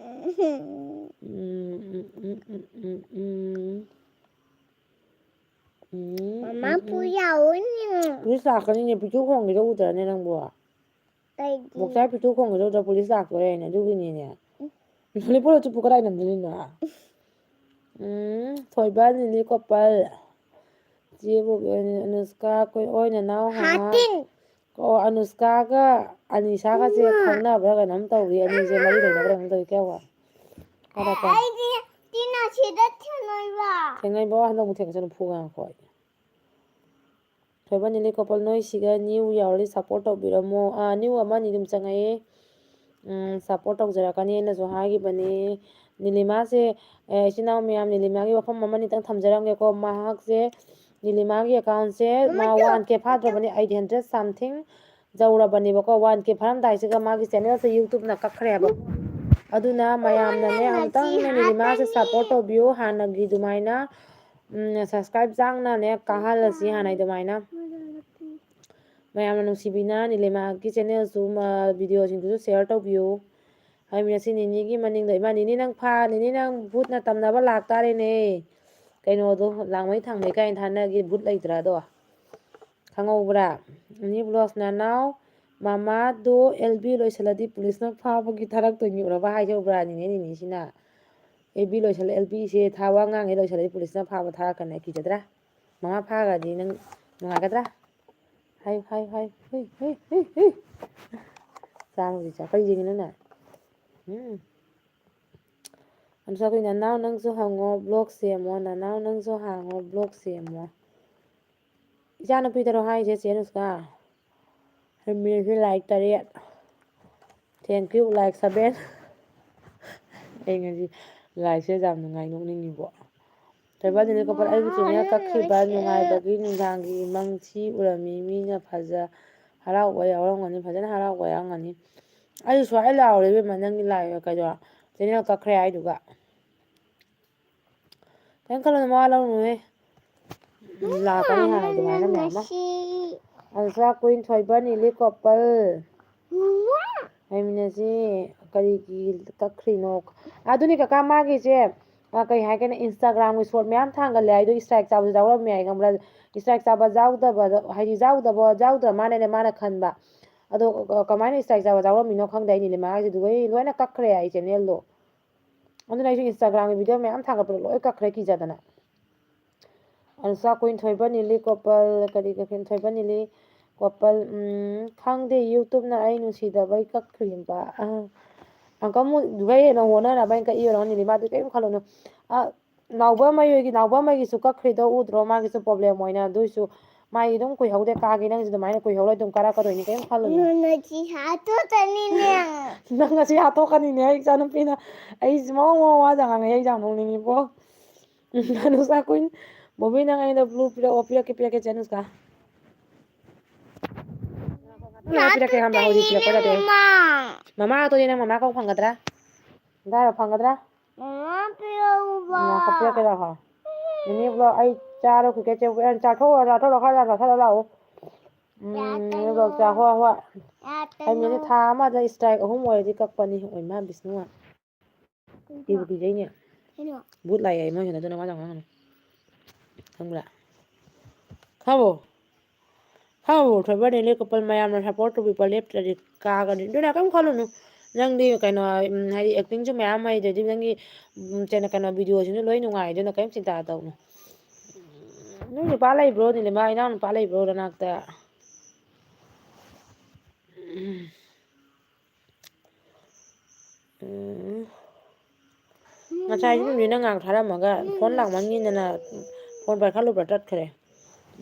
ꯎꯝ, ꯎꯝ, ꯎꯝ, ꯎꯝ, ꯎꯝ, ꯎꯝ, ꯎꯝ꯫ ꯎꯝ, ꯃꯃꯥ, ꯎꯝ, ꯎꯝ꯫ ꯄꯨ ꯌꯥꯎꯋꯣꯅꯦ꯫ ꯄꯨꯂꯤꯁ ꯂꯥꯛꯀꯅꯤꯅꯦ, ꯄꯤꯇꯨ ꯈꯣꯡꯒꯤꯗꯣ ꯎꯗ꯭ꯔꯅꯦ ꯅꯪꯕꯨ? ꯀꯩꯒꯤ? ꯕꯣꯛꯁꯔ ꯄꯤꯇꯨ ꯈꯣꯡꯒꯤꯗꯣ ꯎꯗ꯭ꯔ, ꯄꯨꯂꯤꯁ ꯂꯥꯛꯇꯣꯔꯦꯅꯦ, ꯑꯗꯨꯒꯤꯅꯤꯅꯦ꯫ ꯎꯝ꯫ ꯂꯣꯂꯤꯄꯣꯞ ꯆꯨꯞꯄꯨ ꯀꯗꯥꯏ ꯅꯝꯗꯣꯏꯅꯣ? ꯎꯝ, ꯊꯣꯏꯕ ꯅꯤꯂꯤ ꯀꯣꯄꯜ꯫ ꯆꯦꯕꯨ ꯑꯅꯨꯁꯀꯥ, ꯑꯩꯈꯣꯏ ꯑꯣꯏ ꯅꯅꯥꯎ ꯍꯥ꯫ ꯍꯥꯇꯤꯟ꯫ ꯑꯣ, ꯑꯅꯨꯁꯀꯥꯒ ꯑꯅꯤꯁꯥꯒꯁꯦ ꯏꯃꯥ꯫ ꯈꯪꯅꯕ꯭ꯔꯥ ꯀꯩꯅꯣꯝ ꯇꯧꯔꯤ, ꯑꯅꯤꯁꯦ ꯃꯔꯤ ꯂꯩꯅꯕ꯭ꯔꯥ ꯀꯩꯅꯣꯝ ꯇꯧꯔꯤ, ꯀꯌꯥ ꯋꯥ? ꯀꯔꯥ ꯀꯔꯥ? ꯑꯩꯗꯤ ꯇꯤꯟ ꯑꯁꯤꯗ ꯊꯦꯡꯅꯩꯕ꯫ ꯊꯦꯡꯅꯩꯕ? ꯍꯟꯗꯛ ꯑꯃꯨꯛ ꯊꯦꯡꯅꯁꯅꯨ, ꯐꯨꯒꯦ ꯉꯥꯏꯈꯣ ꯑꯩ꯫ ꯊꯣꯏꯕ ꯅꯤꯂꯤ ꯀꯣꯄꯜ, ꯅꯣꯏ ꯁꯤꯒ new ꯌꯥꯎꯔꯗꯤ support ꯇꯧꯕꯤꯔꯝꯃꯣ꯫ ꯑꯥ, new ꯑꯃ ꯑꯅꯤ ꯑꯗꯨꯝ ꯆꯪꯉꯛꯑꯦ꯫ ꯎꯝ, support ꯇꯧꯖꯔꯛꯀꯅꯤ ꯑꯩꯅꯁꯨ ꯍꯥꯏꯈꯤꯕꯅꯤ꯫ ꯅꯤꯂꯤꯃꯥꯁꯦ, ꯑꯦ, ꯏꯆꯤꯟ ꯏꯅꯥꯎ ꯃꯌꯥꯝ, ꯅꯤꯂꯤꯃꯥꯒꯤ ꯋꯥꯐꯝ ꯑꯃꯅꯤꯇꯪ ꯊꯝꯖꯔꯝꯒꯦꯀꯣ꯫ ꯃꯍꯥꯛꯁꯦ, ꯅꯤꯂꯤꯃꯥꯒꯤ account ꯁꯦ ꯃꯥ ꯃꯃꯥ, two. One K ꯐꯥꯗ꯭ꯔꯕꯅꯤ, eight hundred something ꯌꯧꯔꯕꯅꯦꯕꯀꯣ꯫ One K ꯐꯥꯔꯝꯗꯥꯏꯁꯤꯒ ꯃꯥꯒꯤ channel ꯁꯦ YouTube ꯅ ꯀꯛꯈ꯭ꯔꯦꯕ꯫ ꯑꯗꯨꯅ ꯃꯌꯥꯝꯅꯅꯦ, ꯑꯃꯨꯛꯇꯪꯅꯦ ꯅꯤꯂꯤꯃꯥꯁꯦ ꯁꯞꯄꯣꯔꯠ ꯇꯧꯕꯤꯌꯨ, ꯍꯥꯟꯅꯒꯤ ꯑꯗꯨꯃꯥꯏꯅ꯫ ꯎꯝ, ꯁꯕꯁꯀ꯭ꯔꯥꯏꯕ ꯆꯥꯡꯅꯅꯦ ꯀꯥꯍꯜꯂꯁꯤ ꯍꯥꯟꯅꯩ ꯑꯗꯨꯃꯥꯏꯅ꯫ ꯃꯌꯥꯝꯅ ꯅꯨꯡꯁꯤꯕꯤꯅ ꯅꯤꯂꯤꯃꯥꯒꯤ ꯆꯦꯅꯦꯜꯁꯨ, ꯃ-, ꯚꯤꯗꯤꯑꯣꯁꯤꯡꯗꯨꯁꯨ ꯁꯤꯌꯔ ꯇꯧꯕꯤꯌꯨ꯫ ꯍꯥꯏꯕꯅꯤ ꯉꯁꯤ ꯅꯤꯅꯤꯒꯤ ꯃꯅꯤꯡꯗ, ꯏꯃꯥ, ꯅꯤꯅꯤ ꯅꯪ ꯐꯥ-, ꯅꯤꯅꯤ ꯅꯪ ꯚꯨꯠꯅ ꯇꯝꯅꯕ ꯂꯥꯛꯇꯥꯔꯦꯅꯦ꯫ ꯀꯩꯅꯣꯗꯣ, ꯂꯥꯡꯃꯩ ꯊꯥꯡꯃꯩ ꯀꯥꯏꯅ ꯊꯥꯅꯒꯤ ꯚꯨꯠ ꯂꯩꯇ꯭ꯔꯥꯗꯣ? ꯈꯪꯍꯧꯕ꯭ꯔꯥ? ꯅꯤꯅꯤ ꯕ꯭ꯂꯣꯒꯁ ꯅꯅꯥꯎ, ꯃꯃꯥꯗꯣ ꯑꯦꯜ ꯕꯤ ꯂꯣꯏꯁꯤꯜꯂꯗꯤ ꯄꯨꯂꯤꯁꯅ ꯐꯥꯕꯒꯤ ꯊꯥꯔꯛꯇꯣꯏꯅꯤ ꯎꯔꯕ ꯍꯥꯏꯁꯦ ꯎꯕ꯭ꯔꯥ? ꯅꯤꯅꯦ ꯅꯤꯅꯤꯁꯤꯅ꯫ ꯑꯦꯜ ꯕꯤ ꯂꯣꯏꯁꯤꯜꯂꯦ, ꯑꯦꯜ ꯕꯤꯁꯦ ꯊꯥꯕ ꯑꯉꯥꯡꯉꯩ ꯂꯣꯏꯁꯤꯜꯂꯗꯤ ꯄꯨꯂꯤꯁꯅ ꯐꯥꯕ ꯊꯥꯔꯛꯀꯅꯤ, ꯀꯤꯖꯗ꯭ꯔꯥ? ꯃꯃꯥ ꯐꯥꯈ꯭ꯔꯗꯤ ꯅꯪ ꯅꯨꯡꯉꯥꯏꯒꯗ꯭ꯔꯥ? ꯍꯥꯏꯌꯨ, ꯍꯥꯏꯌꯨ, ꯍꯥꯏꯌꯨ꯫ ꯍꯨꯏ, ꯍꯨꯏ, ꯍꯨꯏ, ꯍꯨꯏ꯫ ꯆꯥꯔꯣ ꯍꯧꯖꯤꯛ ꯆꯥ꯫ ꯀꯔꯤ ꯌꯦꯡꯉꯤꯅꯣ ꯅꯪ? ꯎꯝ꯫ ꯑꯗꯨꯁꯨ ꯑꯩꯈꯣꯏ ꯅꯅꯥꯎ ꯅꯪꯁꯨ ꯍꯪꯉꯣ, ꯕ꯭ꯂꯣꯒ ꯁꯦꯝꯃꯣ, ꯅꯅꯥꯎ ꯅꯪꯁꯨ ꯍꯥꯡꯉꯣ, ꯕ꯭ꯂꯣꯒ ꯁꯦꯝꯃꯣ꯫ ꯏꯆꯥꯅꯨꯄꯤꯗꯔꯣ ꯍꯥꯏꯁꯦ, ꯆꯦ ꯅꯨꯁꯀꯥ? ꯍꯩꯃꯤꯁꯦ ꯂꯥꯏꯛ ꯇꯔꯦꯠ꯫ Thank you, like seven. ꯑꯩ ꯉꯁꯤ ꯂꯥꯏꯛꯁꯦ ꯌꯥꯝ ꯅꯨꯡꯉꯥꯏ, ꯅꯣꯛꯅꯤꯡꯉꯤꯕꯣ꯫ ꯊꯣꯏꯕ ꯅꯤꯅꯦ ꯀꯣꯄꯜ, ꯑꯩꯒꯤ ꯆꯦꯅꯦꯜ ꯀꯛꯈꯤꯕ ꯅꯨꯡꯉꯥꯏꯕꯒꯤ ꯅꯨꯡꯗꯥꯡꯒꯤ ꯃꯪ ꯊꯤ ꯎꯔꯝꯃꯤ꯫ ꯃꯤꯅ ꯐꯖ ꯍꯔꯥꯎꯕ ꯌꯥꯎꯔꯝꯒꯅꯤ, ꯐꯖꯅ ꯍꯔꯥꯎꯕ ꯌꯥꯎꯔꯝꯒꯅꯤ꯫ ꯑꯩ ꯁ꯭ꯋꯥꯏ ꯂꯥꯎꯔꯦ ꯏꯕꯦꯝꯃ, ꯅꯪꯒꯤ ꯂꯥꯏ-, ꯀꯩꯅꯣ, ꯆꯦꯅꯦꯜ ꯀꯛꯈ꯭ꯔꯦ ꯍꯥꯏꯗꯨꯒ꯫ ꯀꯩꯝ ꯈꯜꯂꯨꯅꯨ, ꯃꯋꯥ ꯂꯧꯅꯨꯍꯦ꯫ ꯂꯥꯛꯀꯅꯤ ꯍꯥꯟꯅ ꯑꯗꯨꯃꯥꯏꯅ ꯃꯌꯥꯝ ꯑꯃ꯫ ꯉꯁꯤ ꯑꯜꯇ꯭ꯔꯥ ꯀ꯭ꯋꯤꯟ ꯊꯣꯏꯕ ꯅꯤꯂꯤ ꯀꯣꯄꯜ꯫ ꯃꯃꯥ꯫ ꯍꯥꯏꯃꯤꯟꯅꯁꯤ꯫ ꯀꯔꯤꯒꯤ ꯀꯛꯈ꯭ꯔꯤꯅꯣ? ꯑꯗꯨꯅꯤ ꯀꯀꯥ, ꯃꯥꯒꯤꯁꯦ, ꯑ, ꯀꯩ ꯍꯥꯏꯒꯅꯤ, ꯏꯟꯁꯇꯥꯒ꯭ꯔꯥꯝꯒꯤ ꯁꯣꯔꯠ ꯃꯌꯥꯝ ꯊꯥꯡꯒꯠꯂꯦ ꯍꯥꯏꯗꯣ, ꯏꯁꯇ꯭ꯔꯥꯏꯛ ꯆꯥꯕꯁꯨ ꯌꯥꯎꯔꯝꯃꯦ ꯍꯥꯏ, ꯈꯪꯕ꯭ꯔꯥ? ꯏꯁꯇ꯭ꯔꯥꯏꯛ ꯆꯥꯕ ꯌꯥꯎꯗꯕꯗ, ꯍꯥꯏꯗꯤ ꯌꯥꯎꯗꯕ, ꯌꯥꯎꯗ꯭ꯔ ꯃꯥꯅꯦꯅ ꯃꯥꯅ ꯈꯟꯕ꯫ ꯑꯗꯣ, ꯑ, ꯀꯃꯥꯏꯅ ꯏꯁꯇ꯭ꯔꯥꯏꯛ ꯆꯥꯕ ꯌꯥꯎꯔꯝꯃꯤꯅꯣ ꯈꯪꯗꯦ, ꯑꯩ ꯅꯤꯂꯤꯃꯥꯒꯤꯁꯤꯗꯤ ꯂꯣꯏ-, ꯂꯣꯏꯅ ꯀꯛꯈ꯭ꯔꯦ ꯑꯩ ꯆꯦꯅꯦꯜꯗꯣ꯫ ꯑꯗꯨꯅ ꯑꯩꯁꯨ ꯏꯟꯁꯇꯥꯒ꯭ꯔꯥꯝꯒꯤ ꯚꯤꯗꯤꯑꯣ ꯃꯌꯥꯝ ꯊꯥꯒꯠꯄꯗꯣ ꯂꯣꯏ ꯀꯛꯈ꯭ꯔꯦ ꯀꯤꯖꯗꯅ꯫ ꯑꯜꯇ꯭ꯔꯥ ꯀ꯭ꯋꯤꯟ ꯊꯣꯏꯕ ꯅꯤꯂꯤ ꯀꯣꯄꯜ, ꯀꯔꯤ ꯀ꯭ꯋꯤꯟ ꯊꯣꯏꯕ ꯅꯤꯂꯤ ꯀꯣꯄꯜ, ꯎꯝ, ꯈꯪꯗꯦ, ꯌꯨꯇ꯭ꯌꯨꯕꯅ ꯑꯩ ꯅꯨꯡꯁꯤꯗꯕꯩ ꯀꯛꯈ꯭ꯔꯤꯕ꯫ ꯑ, ꯑꯪꯀꯜ ꯃꯨꯗꯨꯒ ꯍꯦꯟꯅ ꯍꯣꯠꯅꯅꯕ ꯑꯩꯅ ꯀꯛꯏ ꯑꯣꯏꯔꯝꯒꯅꯤ, ꯃꯥꯗꯤ ꯀꯔꯤꯝ ꯈꯜꯂꯨꯅꯨ꯫ ꯑ, ꯅꯥꯎꯕ ꯃꯌꯣꯏꯒꯤ, ꯅꯥꯎꯕ ꯃꯩꯒꯤꯁꯨ ꯀꯛꯈ꯭ꯔꯤꯗꯣ ꯎꯗ꯭ꯔꯣ? ꯃꯥꯒꯤꯁꯨ ꯄ꯭ꯔꯣꯕ꯭ꯂꯦꯝ ꯑꯣꯏꯅ, ꯑꯗꯨꯏꯁꯨ ꯃꯥꯒꯤ ꯑꯗꯨꯝ ꯀꯨꯏꯍꯧꯗꯦ, ꯀꯥꯒꯤ ꯅꯪꯁꯨ ꯑꯗꯨꯃꯥꯏꯅ ꯀꯨꯏꯍꯧꯔꯣꯏ, ꯑꯗꯨꯝ ꯀꯥꯔꯛꯀꯗꯣꯏꯅꯤ, ꯀꯔꯤꯝ ꯈꯜꯂꯨꯅꯨ꯫ ꯅꯨꯡꯅ ꯁꯤ ꯍꯥꯠꯇꯣꯛꯇꯅꯤꯅꯦ꯫ ꯅꯪ ꯉꯁꯤ ꯍꯥꯠꯇꯣꯛꯀꯅꯤꯅꯦ, ꯑꯩ ꯏꯆꯥꯅꯨꯄꯤꯅ꯫ ꯑꯩꯁꯤ ꯃꯑꯣꯡ ꯃꯑꯣꯡ ꯋꯥꯗ ꯉꯥꯡꯉꯛꯑꯦ, ꯑꯩ ꯌꯥꯝ ꯅꯣꯛꯅꯤꯡꯉꯤꯕꯣ꯫ ꯅꯨꯡꯁꯥ ꯀꯨꯏꯟ꯫ ꯕꯣꯕꯤ, ꯅꯪ ꯑꯩꯉꯣꯟꯗ ꯕ꯭ꯂꯨ ꯄꯤꯔꯛꯑꯣ, ꯄꯤꯔꯛꯀꯦ, ꯄꯤꯔꯛꯀꯦ, ꯆꯦ ꯅꯨꯁꯀꯥ꯫ ꯄꯤꯔꯛꯀꯦ ꯈꯪꯕ꯭ꯔꯥ? ꯍꯧꯖꯤꯛ ꯄꯤꯔꯛꯄ ꯌꯥꯗꯦ꯫ ꯃꯃꯥ꯫ ꯃꯃꯥ ꯑꯇꯣꯟꯗꯤ ꯅꯪ ꯃꯃꯥ ꯀꯧ ꯐꯪꯒꯗ꯭ꯔꯥ? ꯗꯥꯏꯔꯣ ꯐꯪꯒꯗ꯭ꯔꯥ? ꯃꯃꯥ ꯄꯤꯔꯛꯎꯕ꯫ ꯉꯥꯏꯈꯣ, ꯄꯤꯔꯛꯀꯦ ꯂꯥꯛꯑꯣ꯫ ꯃꯤꯃꯤ ꯕ꯭ꯂꯣꯛ ꯑꯩ ꯆꯥꯔꯣ, ꯀ꯭ꯔꯤꯀꯦꯠ ꯆꯦ-, ꯑꯦ, ꯆꯥꯊꯣꯛꯎꯔꯣ, ꯆꯥꯊꯣꯛꯎꯔꯣ, ꯈꯔ ꯌꯥꯝ ꯆꯥꯊꯠꯂꯣ ꯂꯥꯛꯑꯣ꯫ ꯎꯝ, ꯌꯥꯗꯦ꯫ ꯃꯤꯃꯤ ꯕ꯭ꯂꯣꯛ ꯆꯥ-, ꯍꯣꯏ, ꯍꯣꯏ꯫ ꯌꯥꯗꯦ꯫ ꯑꯩ ꯃꯤꯅꯤꯠ ꯊꯥ ꯑꯃꯗ ꯏꯁꯇ꯭ꯔꯥꯏꯛ ꯑꯍꯨꯝ ꯑꯣꯏꯔꯗꯤ ꯀꯛꯄꯅꯤ꯫ ꯑꯣꯏꯃꯥ ꯕꯤꯁꯅꯨ꯫ ꯀꯤꯕꯨ ꯀꯤꯖꯩꯅꯦ꯫ ꯀꯩꯅꯣ? ꯕꯨꯠ ꯂꯥꯛꯑꯦ ꯃꯣꯏ ꯁꯤꯗ, ꯑꯗꯨꯅ ꯋꯥ ꯌꯥꯝ ꯉꯥꯡꯒꯅꯨ꯫ ꯈꯪꯕ꯭ꯔꯥ? ꯈꯪꯉꯕꯣ? ꯈꯪꯉꯕꯣ? ꯊꯣꯏꯕ ꯅꯦꯂꯤ ꯀꯣꯄꯜ ꯃꯌꯥꯝꯅ ꯁꯞꯄꯣꯔꯠ ꯇꯧꯕꯤꯕ ꯂꯦꯞꯇ꯭ꯔꯗꯤ ꯀꯥꯒꯅꯤ꯫ ꯑꯗꯨꯅ ꯀꯩꯝ ꯈꯜꯂꯨꯅꯨ꯫ ꯅꯪꯗꯤ ꯀꯩꯅꯣ, ꯎꯝ, ꯍꯥꯏꯗꯤ ꯑꯦꯛꯇꯤꯡꯁꯨ ꯃꯌꯥꯝ ꯍꯩꯗꯣꯏꯗꯤ ꯅꯪꯒꯤ, ꯎꯝ, ꯀꯩꯅꯣ, ꯀꯩꯅꯣ, ꯚꯤꯗꯤꯑꯣꯁꯤꯡꯁꯨ ꯂꯣꯏ ꯅꯨꯡꯉꯥꯏ꯫ ꯑꯗꯨꯅ ꯀꯩꯝ ꯆꯤꯟꯇꯥ ꯇꯧꯅꯨ꯫ ꯅꯣꯏ ꯅꯨꯄꯥ ꯂꯩꯕ꯭ꯔꯣ, ꯅꯤꯂꯤꯃꯥ? ꯏꯅꯥꯎ ꯅꯨꯄꯥ ꯂꯩꯕ꯭ꯔꯣ ꯅꯅꯥꯛꯇ? ꯎꯝ꯫ ꯉꯁꯥꯏꯁꯨ ꯅꯨꯃꯤꯠꯅ ꯉꯥꯏꯍꯥꯛ ꯊꯥꯔꯝꯃꯒ ꯐꯣꯟ ꯂꯥꯛꯃꯟꯈꯤꯗꯅ ꯐꯣꯟ ꯄꯥꯏꯈꯠꯂꯨꯕ꯭ꯔꯥ ꯇꯠꯈ꯭ꯔꯦ꯫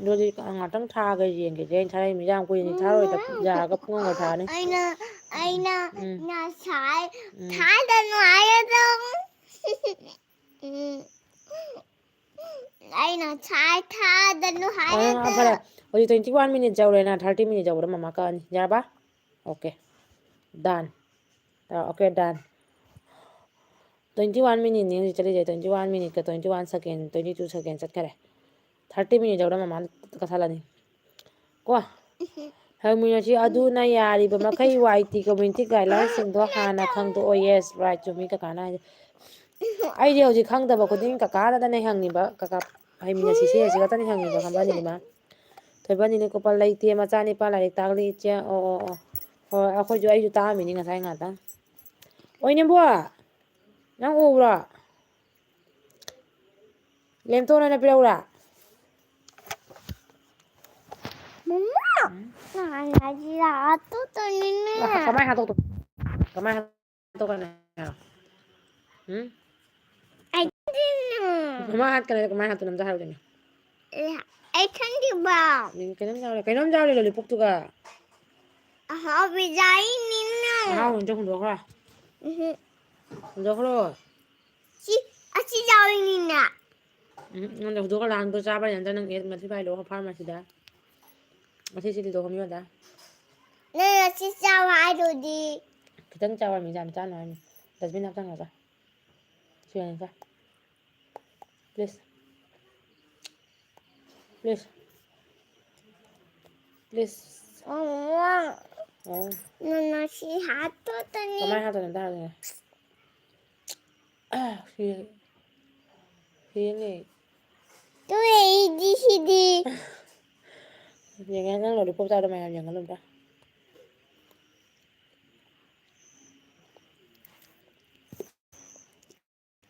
ꯑꯗꯨꯗꯤ ꯉꯥꯛꯇꯪ ꯊꯥꯒ ꯌꯦꯡꯒꯦꯗꯤ ꯑꯩꯅ ꯊꯥꯔꯛꯏ ꯃꯤꯖꯥꯡ ꯀꯨꯏꯅꯤ ꯊꯥꯔꯣꯏꯗ ꯌꯥꯔꯒ ꯄꯨꯡ ꯑꯃ ꯊꯥꯔꯅꯤ꯫ ꯑꯩꯅ, ꯑꯩꯅ ꯎꯝ꯫ ꯉꯁꯥꯏ ꯎꯝ꯫ ꯊꯥꯗꯅꯨ ꯍꯥꯏꯔꯗꯧ꯫ ꯎꯝ꯫ ꯑꯩꯅ ꯉꯁꯥꯏ ꯊꯥꯗꯅꯨ ꯑ, ꯍꯥꯏꯔꯗ꯫ ꯐꯔꯦ꯫ ꯍꯧꯖꯤꯛ twenty one minute ꯌꯧꯔꯦꯅ, thirty minute ꯌꯧꯕꯗ ꯃꯃꯥ ꯀꯛꯑꯅꯤ꯫ ꯌꯥꯔꯕ? Okay, done. ꯑ, okay, done. Twenty one minute ꯅꯤ ꯍꯧꯖꯤꯛ ꯆꯠꯂꯤꯁꯦ, twenty one minute ꯀ twenty one second, twenty two second ꯆꯠꯈꯔꯦ꯫ Thirty minute ꯌꯧꯔ ꯃꯃꯥꯅ ꯀꯛꯊꯠꯂꯅꯤ꯫ ꯀꯣ? ꯍꯪꯃꯤꯟꯅꯁꯤ꯫ ꯑꯗꯨꯅ ꯌꯥꯔꯤꯕ ꯃꯈꯩ ꯋꯥꯏ ꯇꯤ community guidelines ꯁꯤꯡꯗꯣ ꯍꯥꯟꯅ ꯈꯪꯗꯣꯛꯑꯣ꯫ Yes, right, ꯆꯨꯝꯃꯤ ꯀꯀꯥꯅ ꯍꯥꯏꯁꯦ꯫ ꯑꯩꯗꯤ ꯍꯧꯖꯤꯛ ꯈꯪꯗꯕ ꯈꯨꯗꯤꯡ ꯀꯀꯥꯗꯅꯦ ꯍꯪꯉꯤꯕ, ꯀꯀꯥ ꯍꯩꯃꯤꯟꯅꯁꯤꯁꯦ ꯁꯤ ꯈꯛꯇꯅꯦ ꯍꯪꯉꯤꯕ, ꯈꯪꯕ꯭ꯔ ꯅꯤꯂꯤꯃꯥ? ꯊꯣꯏꯕ ꯅꯤꯂꯤ ꯀꯣꯄꯜ ꯂꯩꯇꯦ, ꯃꯆꯥꯅꯤꯄꯥ ꯂꯥꯏꯔꯤꯛ ꯇꯥꯛꯂꯤ, ꯏꯆꯦ꯫ ꯑꯣ, ꯑꯣ, ꯑꯣ꯫ ꯍꯣꯏ, ꯑꯩꯈꯣꯏꯁꯨ, ꯑꯩꯁꯨ ꯇꯥꯛꯑꯝꯃꯤꯅꯤ ꯉꯁꯥꯏ ꯉꯥꯛꯇꯪ꯫ ꯑꯣꯏꯅꯦꯝꯕꯣ, ꯅꯪ ꯎꯕ꯭ꯔꯣ? ꯂꯦꯝꯇꯣꯟ ꯑꯣꯏꯅ ꯄꯤꯔꯛꯎꯔꯥ? ꯃꯃꯥ, ꯎꯝ? ꯅꯍꯥꯟ ꯍꯥꯏꯗꯤ ꯂꯥꯛꯑ ꯇꯣꯛꯇꯣꯏꯅꯤꯅꯦ꯫ ꯀꯃꯥꯏ ꯍꯥꯠꯇꯣꯛꯇꯣ-, ꯀꯃꯥꯏ ꯍꯥꯠꯇꯣꯛꯀꯅꯤ? ꯎꯝ? ꯑꯩ ꯈꯪꯗꯦꯅꯦ꯫ ꯃꯃꯥ ꯍꯥꯠꯀꯅꯤ ꯍꯥꯏꯗꯣ ꯀꯃꯥꯏ ꯍꯥꯠꯇꯣꯏꯅꯣ ꯑꯝꯇ ꯍꯥꯏꯔꯛꯎꯗꯅ꯫ ꯑꯦ, ꯑꯩ ꯈꯪꯗꯦꯕ꯫ ꯎꯝ, ꯀꯩꯅꯣꯝ ꯆꯥꯎꯔꯦ, ꯀꯩꯅꯣꯝ ꯆꯥꯎꯔꯦ lollipopꯇꯨꯒ꯫ ꯑꯍꯥꯎꯕ ꯆꯥꯔꯤꯅꯤꯅ꯫ ꯑꯍꯥꯎꯕ ꯑꯝꯇ ꯍꯨꯟꯗꯣꯛꯈ꯭ꯔꯣ꯫ ꯎꯝꯍꯨꯝ꯫ ꯍꯨꯟꯗꯣꯛꯈ꯭ꯔꯣ꯫ ꯁꯤ, ꯑꯁꯤ ꯆꯥꯎꯔꯤꯅꯤꯅ꯫ ꯎꯝ, ꯅꯪꯗꯤ ꯍꯨꯟꯗꯣꯛꯈ꯭ꯔꯣ, ꯂꯥꯡꯗꯣ ꯆꯥꯕ ꯌꯥꯅꯗ ꯅꯪ ꯑꯦ, ꯃꯊꯤ ꯐꯥꯏꯗꯣꯛꯈ꯭ꯔꯣ pharmacyꯗ꯫ ꯃꯊꯤ ꯁꯤꯠꯂꯤꯗꯣ ꯍꯣꯃꯤꯌꯣꯗ꯫ ꯅꯪꯅ ꯁꯤ ꯆꯥꯎ ꯍꯥꯏꯗꯨꯗꯤ꯫ ꯈꯤꯇꯪ ꯆꯥꯎ ꯍꯥꯏꯕꯅꯤ, ꯌꯥꯝ ꯆꯥꯅꯨ ꯍꯥꯏꯕꯅꯤ꯫ Dustbin ꯍꯥꯞꯆꯟꯈ꯭ꯔꯒ꯫ ꯁꯤ ꯑꯣꯏꯅ ꯆꯥ꯫ Please꯫ Please꯫ Please꯫ ꯑꯣ꯫ ꯅꯪꯅ ꯁꯤ ꯍꯥꯠꯇꯣꯛꯇꯅꯤ꯫ ꯀꯃꯥꯏꯅ ꯍꯥꯠꯇꯣꯏꯅꯣ ꯑꯝꯇ ꯍꯥꯏꯔꯛꯑꯣꯅꯦ꯫ ꯁꯤ-, ꯁꯤꯅꯦ꯫ ꯇꯨ ꯑꯩꯗꯤ ꯁꯤꯗꯤ꯫ ꯌꯦꯡꯉꯦ, ꯅꯪ lollipop ꯆꯥꯗꯣ ꯃꯌꯥꯝ ꯌꯦꯡꯍꯜꯂꯨ ꯑꯝꯇ꯫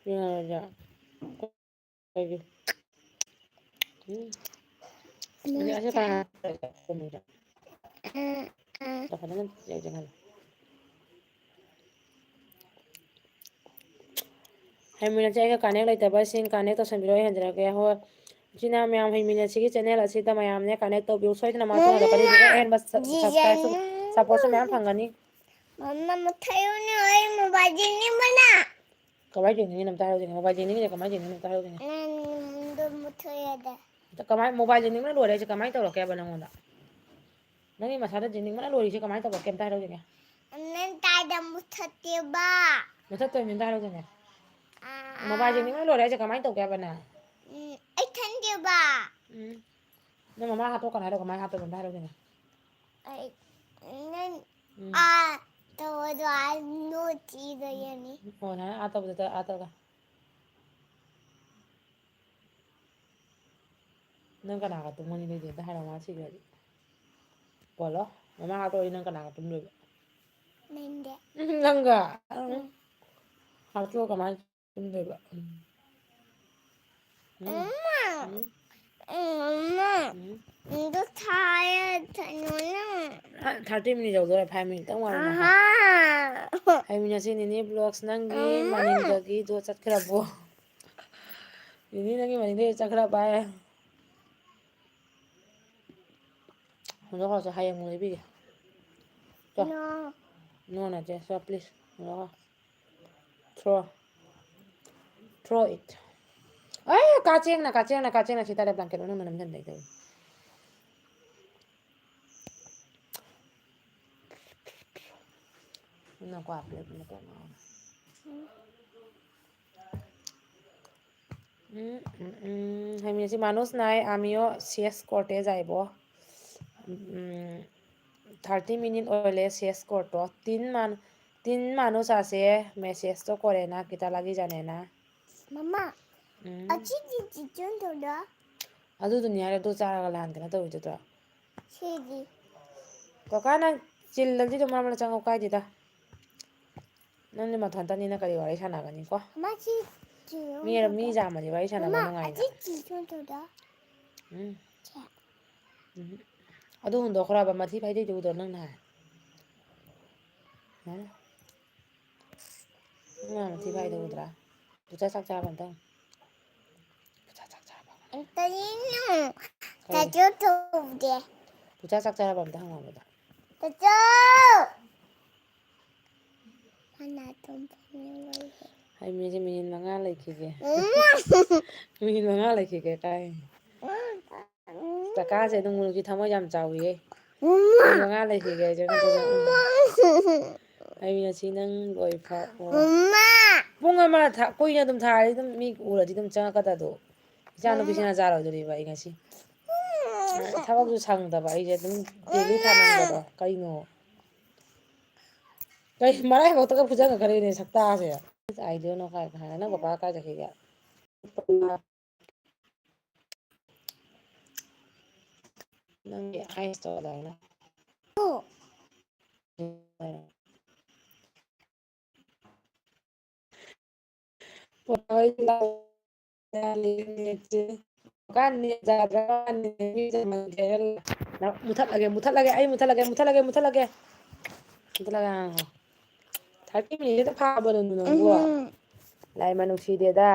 ꯌꯦꯡꯉꯔꯣꯏꯗ꯭ꯔꯥ? ꯀꯩꯒꯤ? ꯎꯝ꯫ ꯑꯗꯨ ꯑꯁꯤ ꯀꯅꯥ? ꯐꯖꯅ ꯌꯦꯡꯍꯜꯂꯨ꯫ ꯍꯩꯃꯤꯟꯅꯁꯦ, ꯑꯩꯒ connect ꯂꯩꯇꯕꯁꯤꯡ connect ꯇꯧꯁꯟꯕꯤꯔꯣ, ꯑꯩ ꯍꯟꯖꯔꯛꯀꯦ꯫ ꯍꯣꯏ꯫ ꯏꯆꯤꯟ ꯏꯅꯥꯎ ꯃꯌꯥꯝ, ꯍꯩꯃꯤꯟꯅꯁꯤꯒꯤ channel ꯑꯁꯤꯗ ꯃꯌꯥꯝꯅꯦ connect ꯇꯧꯕꯤꯌꯨ꯫ ꯁꯣꯏꯗꯅ ꯃꯥ ꯃꯊꯪꯗ ꯀꯔꯤ ꯑꯍꯦꯟꯕ sub-, subscribe ꯁꯨ, support ꯁꯨ ꯃꯌꯥꯝ ꯐꯪꯒꯅꯤ꯫ ꯃꯃꯥ, ꯃꯨꯠꯊꯠꯂꯨꯅꯦ, ꯑꯩ mobile ꯌꯦꯡꯅꯤꯡꯕꯅ꯫ ꯀꯃꯥꯏꯅ ꯌꯦꯡꯅꯤꯡꯉꯤꯅꯣ ꯑꯝꯇ ꯍꯥꯏꯔꯛꯎꯁꯦ꯫ Mobile ꯌꯦꯡꯅꯤꯡꯉꯤꯁꯦ ꯀꯃꯥꯏꯅ ꯌꯦꯡꯅꯤꯡꯉꯤꯅꯣ ꯑꯝꯇ ꯍꯥꯏꯔꯛꯎꯁꯦ꯫ ꯅꯪ ꯃꯨꯠꯊꯠꯂꯦꯗ꯫ ꯑꯗ ꯀꯃꯥꯏ-, mobile ꯌꯦꯡꯅꯤꯡꯕꯅ ꯂꯣꯏꯔꯦ ꯍꯥꯏꯁꯦ ꯀꯃꯥꯏꯅ ꯇꯧꯔꯛꯀꯦ ꯍꯥꯏꯕ ꯅꯪꯉꯣꯟꯗ? ꯅꯪꯒꯤ ꯃꯁꯥꯗ ꯌꯦꯡꯅꯤꯡꯕꯅ ꯂꯣꯏꯔꯤꯁꯦ ꯀꯃꯥꯏꯅ ꯇꯧꯔꯛꯀꯦ ꯑꯝꯇ ꯍꯥꯏꯔꯛꯎꯁꯦ꯫ ꯅꯪ ꯇꯥꯏꯗ ꯃꯨꯠꯊꯠꯇꯦꯕ꯫ ꯃꯨꯠꯊꯠꯇꯣꯏꯅꯤ ꯑꯝꯇ ꯍꯥꯏꯔꯛꯎꯁꯦ꯫ ꯑꯥ, mobile ꯌꯦꯡꯅꯤꯡꯕꯅ ꯂꯣꯏꯔꯦ ꯍꯥꯏꯁꯦ ꯀꯃꯥꯏꯅ ꯇꯧꯒꯦ ꯍꯥꯏꯕ ꯅꯪ? ꯎꯝ, ꯑꯩ ꯈꯪꯗꯦꯕ꯫ ꯎꯝ꯫ ꯅꯪ ꯃꯃꯥ ꯍꯥꯠꯇꯣꯛꯀꯅꯣ ꯍꯥꯏꯔꯣ, ꯀꯃꯥꯏꯅ ꯍꯥꯠꯇꯣꯏꯅꯣ ꯑꯝꯇ ꯍꯥꯏꯔꯛꯎꯁꯦ꯫ ꯑꯩ, ꯅꯪ ꯎꯝ꯫ ꯑꯥ ꯇꯧꯕꯗꯣ ꯑꯥ ꯅꯣꯠꯇꯤꯗ ꯌꯦꯡꯉꯤ꯫ ꯑꯣ, ꯅꯪ ꯑꯥ ꯇꯧꯕꯗꯣ ꯇꯧ-, ꯑꯥ ꯇꯧꯔꯒ꯫ ꯅꯪ ꯀꯅꯥꯒ ꯇꯨꯝꯒꯅꯤ ꯑꯗꯨꯗꯤ? ꯑꯝꯇ ꯍꯥꯏꯔꯛꯑꯣ, ꯃꯥ ꯁꯤꯈ꯭ꯔꯗꯤ꯫ ꯀꯣꯜꯂꯣ꯫ ꯃꯃꯥ ꯍꯥꯠꯇꯣꯛꯑꯗꯤ ꯅꯪ ꯀꯅꯥꯒ ꯇꯨꯝꯗꯣꯏꯕ? ꯅꯪꯒ꯫ ꯎꯝ, ꯅꯪꯒ? ꯎꯝ꯫ ꯍꯥꯠꯇꯣꯛꯑ ꯀꯃꯥꯏꯅ ꯇꯨꯝꯗꯣꯏꯕ? ꯎꯝ꯫ ꯎꯝ꯫ ꯎꯝ꯫ ꯎꯝ꯫ ꯎꯝ꯫ ꯑꯗꯨ ꯊꯥꯏꯌꯦ, ꯊꯥꯏꯌꯦ꯫ ꯑ, thirty minute ꯌꯧꯗꯣꯔꯦ, five minute ꯇꯪ ꯋꯥꯠꯂꯦ, ꯉꯥꯏꯈꯣ꯫ ꯑꯍꯥ꯫ Five minute ꯁꯤ ꯅꯤꯅꯦ vlogs ꯅꯪꯒꯤ ꯎꯝ꯫ ꯃꯅꯤꯡꯗꯒꯤꯗꯣ ꯆꯠꯈ꯭ꯔꯕꯣ? ꯅꯤꯅꯦ ꯅꯪꯒꯤ ꯃꯅꯤꯡꯗꯒꯤ ꯆꯠꯈ꯭ꯔꯕ ꯍꯥꯏ꯫ ꯍꯨꯟꯗꯣꯛꯈ꯭ꯔꯁꯦ, ꯍꯌꯦꯡ ꯑꯃꯨꯛ ꯂꯩꯕꯤꯒꯦ꯫ ꯆꯣ꯫ No꯫ No ꯅꯠꯇꯦ, ꯆꯣ, please꯫ ꯍꯨꯟꯗꯣꯛꯈ꯭ꯔꯣ꯫ Throw꯫ Throw it꯫ ꯑꯦ, ꯀꯥꯆꯦꯡꯅ, ꯀꯥꯆꯦꯡꯅ, ꯀꯥꯆꯦꯡꯅ ꯁꯤ ꯇꯥꯔꯦ blanket ꯃꯅꯨꯡꯗ ꯅꯝꯁꯤꯟꯕꯩ ꯇꯧꯔꯤ꯫ ꯅꯪ ꯀ꯭ꯋꯥ ꯄꯤꯔꯛꯄ ꯃꯇꯝ ꯂꯥꯛꯑꯣ꯫ উম, উম, উম, হেমি আছে, মানুষ নাই, আমিও শেষ করতে যাইব। উম, থাৰ্টি মিনিট অইলে শেষ করতো। তিন মান-, তিন মানুষ আছে, মেছেজটো কৰে না, কিতা লাগি জানে না। মামা, উম। আজি কি চিকেন থোড়া? ꯑꯗꯨꯗꯨꯅꯤ ꯍꯥꯏꯔꯦ, ꯑꯗꯨ ꯆꯥꯔꯒ ꯂꯥꯟꯗꯅ ꯇꯧꯔꯤꯗꯨꯗꯣ꯫ ꯁꯤꯗꯤ꯫ ꯀꯀꯥ, ꯅꯪ ꯆꯤꯜꯂꯗꯤ ꯑꯗꯨꯝ ꯃꯔꯛ ꯃꯔꯛ ꯆꯪꯉꯛꯎ, ꯀꯥꯏꯗꯦꯗ꯫ ꯅꯪꯗꯤ ꯃꯊꯟꯇꯅꯤꯅ ꯀꯔꯤ ꯋꯥꯔꯤ ꯁꯥꯟꯅꯒꯅꯤꯀꯣ? ꯃꯥ ꯁꯤ ꯆꯤꯜꯂꯣ ꯃꯤ, ꯃꯤ ꯇꯧꯗꯣ꯫ ꯌꯥꯝꯃꯗꯤ ꯋꯥꯔꯤ ꯁꯥꯟꯅꯕ ꯃꯥ, ꯅꯨꯡꯉꯥꯏꯅ꯫ ꯑꯁꯤ ꯆꯤꯜꯂꯣ ꯇꯧꯗꯣ꯫ ꯎꯝ꯫ ꯁꯦ꯫ ꯎꯝ꯫ ꯑꯗꯨ ꯍꯨꯟꯗꯣꯛꯈ꯭ꯔꯕ ꯃꯊꯤ ꯐꯥꯏꯗꯩꯗꯨ ꯎꯗ꯭ꯔꯣ ꯅꯪ ꯅꯍꯥꯟ? ꯍꯥ? ꯅꯪ ꯅꯍꯥꯟ ꯃꯊꯤ ꯐꯥꯏꯗꯣ ꯎꯗ꯭ꯔꯥ? ꯄꯨꯆꯥ ꯆꯥꯛ ꯆꯥꯔꯕ ꯑꯝꯇ ꯍꯪꯉꯨ꯫ ꯄꯨꯆꯥ ꯆꯥꯛ ꯆꯥꯔꯕ? ꯑꯝꯇ ꯌꯦꯡꯉꯨ꯫ ꯀꯔꯤ? ꯆꯥꯆꯨ ꯊꯣꯡꯗꯦ꯫ ꯄꯨꯆꯥ ꯆꯥꯛ ꯆꯥꯔꯕ ꯑꯝꯇ ꯍꯪꯉꯣ ꯑꯗꯨꯗ꯫ ꯆꯥꯆꯨ! ꯃꯅꯥꯇꯣꯟ ꯐꯝꯃꯦ ꯋꯥꯏꯍꯦ꯫ ꯍꯥꯏ, ꯃꯤꯁꯦ ꯃꯤꯅꯤꯠ ꯃꯉꯥ ꯂꯩꯈꯤꯒꯦ꯫ ꯎꯝ꯫ ꯃꯤꯅꯤꯠ ꯃꯉꯥ ꯂꯩꯈꯤꯒꯦ ꯀꯥꯏ꯫ ꯎꯝ꯫ ꯀꯀꯥꯁꯦ ꯑꯗꯨꯝ ꯃꯨꯔꯨꯞꯀꯤ ꯊꯃꯣꯏ ꯌꯥꯝ ꯆꯥꯎꯏꯌꯦ꯫ ꯎꯝ꯫ ꯃꯤꯅꯤꯠ ꯃꯉꯥ ꯂꯩꯈꯤꯒꯦ ꯍꯥꯏꯁꯦ ꯅꯠꯇ꯭ꯔꯒ꯫ ꯎꯝ꯫ ꯑꯩ ꯉꯁꯤ ꯅꯪ ꯂꯣꯏ ꯐꯥꯎ-, ꯑꯣ꯫ ꯃꯃꯥ! ꯄꯨꯡ ꯑꯃ ꯊꯥ-, ꯀꯨꯏꯅ ꯑꯗꯨꯝ ꯊꯥꯔꯗꯤ ꯑꯗꯨꯝ ꯃꯤ ꯎꯔꯗꯤ ꯑꯗꯨꯝ ꯆꯪꯉꯛꯀꯗ꯭ꯔꯗꯣ꯫ ꯏꯆꯥꯅꯨꯄꯤꯁꯤꯅ ꯃꯃꯥ! ꯆꯥꯔꯣꯏꯗꯣꯔꯤꯕ ꯑꯩ ꯉꯁꯤ꯫ ꯊꯕꯛꯁꯨ ꯁꯪꯗꯕ ꯑꯩꯁꯦ ꯑꯗꯨꯝ daily ꯊꯥꯅꯤꯡꯕꯗꯣ꯫ ꯀꯩꯅꯣ? ꯀꯩ ꯃꯔꯥꯏꯕꯛꯇꯒ ꯐꯨꯖꯟꯒ ꯈꯜꯂꯤꯅꯦ ꯁꯛꯇꯥꯁꯦ꯫ ꯑꯥꯏꯗꯤꯌꯥꯅꯣ ꯀꯥꯏ ꯀꯥꯏ ꯅꯪ ꯄꯄꯥ ꯀꯥꯏ ꯆꯠꯈꯤꯒꯦ? ꯅꯪꯒꯤ ꯑꯥꯏꯁꯇꯣ ꯑꯗꯥꯏꯅ꯫ ꯃꯨꯊꯠꯂꯒꯦ, ꯃꯨꯊꯠꯂꯒꯦ, ꯑꯩ ꯃꯨꯊꯠꯂꯒꯦ, ꯃꯨꯊꯠꯂꯒꯦ, ꯃꯨꯊꯠꯂꯒꯦ꯫ ꯃꯨꯊꯠꯂꯒꯦ ꯍꯥꯏꯔꯣ꯫ ꯊꯥꯔꯇꯤ ꯃꯤꯅꯤꯠꯇ ꯐꯥꯕꯅꯣ ꯅꯪꯕꯣ? ꯎꯝ꯫ ꯂꯥꯏꯃ ꯅꯨꯡꯁꯤꯗꯦꯗ꯫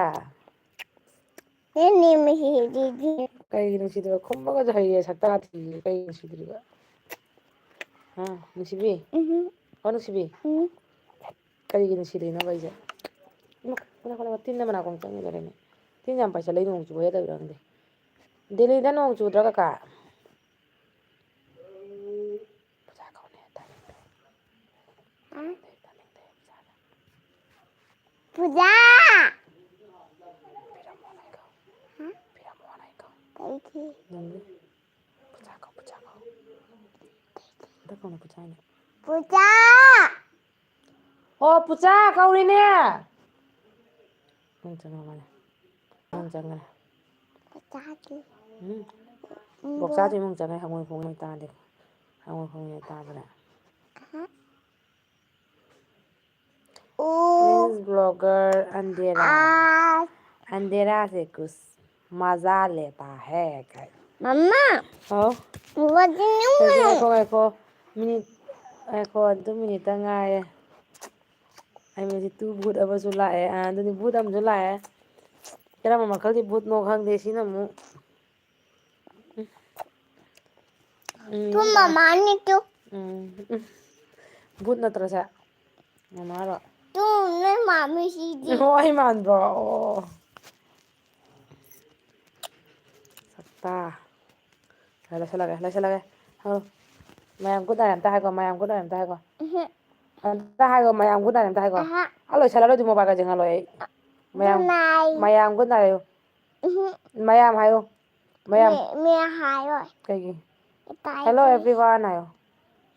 ꯅꯪꯅꯦ ꯃꯁꯤꯗꯤ꯫ ꯀꯩꯒꯤ ꯅꯨꯡꯁꯤꯗ꯭ꯔꯤꯕ? ꯈꯨꯝꯕꯒꯁꯨ ꯍꯩꯌꯦ, ꯁꯛꯇꯥ ꯊꯤꯕꯤ, ꯀꯩꯒꯤ ꯅꯨꯡꯁꯤꯗ꯭ꯔꯤꯕ? ꯍꯥ? ꯅꯨꯡꯁꯤꯕꯤ? ꯎꯝ꯫ ꯍꯣ, ꯅꯨꯡꯁꯤꯕꯤ? ꯎꯝ꯫ ꯀꯔꯤꯒꯤ ꯅꯨꯡꯁꯤꯗ꯭ꯔꯤꯅꯣꯕ ꯑꯩꯁꯦ? ꯏꯃꯥ, ꯀꯅꯥ, ꯀꯅꯥ, ꯇꯤꯟꯅ ꯃꯅꯥꯀꯣꯡ ꯆꯪꯉꯤꯗꯣꯔꯦꯅꯦ꯫ ꯇꯤꯟ ꯌꯥꯝ ꯄꯥꯏꯁꯜꯂꯛꯏ, ꯅꯣꯡ ꯆꯨꯕꯩꯔ ꯀꯩꯗꯧꯔꯤꯅꯣ ꯈꯪꯗꯦ꯫ ꯗꯦꯜꯂꯤꯗ ꯅꯣꯡ ꯆꯨꯗ꯭ꯔꯣ, ꯀꯀꯥ? ꯄꯨꯖꯥ ꯀꯧꯅꯦ, ꯇꯥꯅꯤꯡꯗꯦ꯫ ꯎꯝ꯫ ꯇꯥꯅꯤꯡꯗꯦ, ꯄꯨꯖꯥꯗ꯫ ꯄꯨꯖꯥ꯫ ꯀꯩꯒꯤ? ꯄꯨꯖꯥ꯫ ꯑꯣ, ꯄꯨꯖꯥ ꯀꯧꯔꯤꯅꯦ꯫ ꯅꯪ ꯆꯪꯉꯝꯃꯅꯤ꯫ ꯅꯪ ꯆꯪꯒꯅꯤ꯫ ꯄꯨꯖꯥꯒꯤ꯫ ꯎꯝ꯫ ꯎꯝ꯫ ꯕꯣꯛꯆꯥꯁꯨ ꯏꯃꯨꯡ ꯆꯪꯉꯦ, ꯍꯪꯉꯣꯏ ꯈꯣꯡꯉꯣꯏ ꯇꯥꯗꯦ꯫ ꯍꯪꯉꯣꯏ ꯈꯣꯡꯉꯣꯏ ꯇꯥꯕꯗ꯫ ꯑꯍ꯫ ꯑꯣ꯫ Means blogger ꯑꯟꯙꯦꯔꯥ꯫ ꯑꯥ꯫ ꯑꯟꯙꯦꯔꯥ ꯁꯦ ꯀꯨꯁ ꯃꯖꯥ ꯂꯦꯇꯥ ꯍꯦ ꯀꯥꯏ꯫ ꯃꯃꯥ꯫ ꯍꯥꯎ꯫ ꯋꯥꯗꯤꯅꯤꯡꯉꯦ꯫ ꯉꯥꯏꯈꯣ, ꯉꯥꯏꯈꯣ꯫ ꯃꯤꯅꯤꯠ, ꯉꯥꯏꯈꯣ, ꯑꯗꯨ ꯃꯤꯅꯤꯠꯇ ꯉꯥꯏꯔꯦ꯫ ꯑꯩ ꯃꯁꯤ ꯇꯨ ꯚꯨꯠ ꯑꯃꯁꯨ ꯂꯥꯛꯑꯦ꯫ ꯑꯥ, ꯑꯗꯨꯗꯤ ꯚꯨꯠ ꯑꯃꯁꯨ ꯂꯥꯛꯑꯦ꯫ ꯀꯔꯝꯕ ꯃꯈꯜꯒꯤ ꯚꯨꯠꯅꯣ ꯈꯪꯗꯦ ꯁꯤꯅ ꯑꯃꯨꯛ꯫ ꯎꯝ꯫ Two ꯃꯃꯥꯅꯤ two. ꯎꯝ꯫ ꯚꯨꯠ ꯅꯠꯇ꯭ꯔꯣ ꯁꯦ? ꯃꯃꯥꯔꯣ? ꯇꯨ ꯅꯣꯏ ꯃꯥꯝꯃꯤꯁꯤꯗꯤ꯫ ꯑꯣ, ꯑꯩ ꯃꯥꯟꯕ꯭ꯔꯣ? ꯑꯣ꯫ ꯁꯛꯇꯥ꯫ ꯂꯣꯏꯁꯜꯂꯒꯦ, ꯂꯣꯏꯁꯜꯂꯒꯦ꯫ ꯍꯥꯏꯔꯣ꯫ ꯃꯌꯥꯝ good night ꯑꯝꯇ ꯍꯥꯏꯈꯣ, ꯃꯌꯥꯝ good night ꯑꯝꯇ ꯍꯥꯏꯈꯣ꯫ ꯎꯝꯍꯨꯝ꯫ ꯑꯝꯇ ꯍꯥꯏꯈꯣ, ꯃꯌꯥꯝ good night ꯑꯝꯇ ꯍꯥꯏꯈꯣ꯫ ꯑꯍꯥ꯫ ꯑ, ꯂꯣꯏꯁꯜꯂꯔꯣꯏ ꯑꯗꯨ mobile ꯒ ꯆꯤꯡꯍꯜꯂꯣꯏ ꯑꯩ꯫ ꯃꯌꯥꯝ, good night꯫ ꯃꯌꯥꯝ good night ꯍꯥꯏꯌꯨ꯫ ꯎꯝꯍꯨꯝ꯫ ꯃꯌꯥꯝ ꯍꯥꯏꯌꯨ꯫ ꯃꯌꯥꯝ꯫ ꯃꯤ, ꯃꯤ ꯍꯥꯏꯔꯣꯏ꯫ ꯀꯩꯒꯤ? ꯏꯄꯥ hello ꯏꯄꯤ꯫ Everyone ꯍꯥꯏꯌꯣ꯫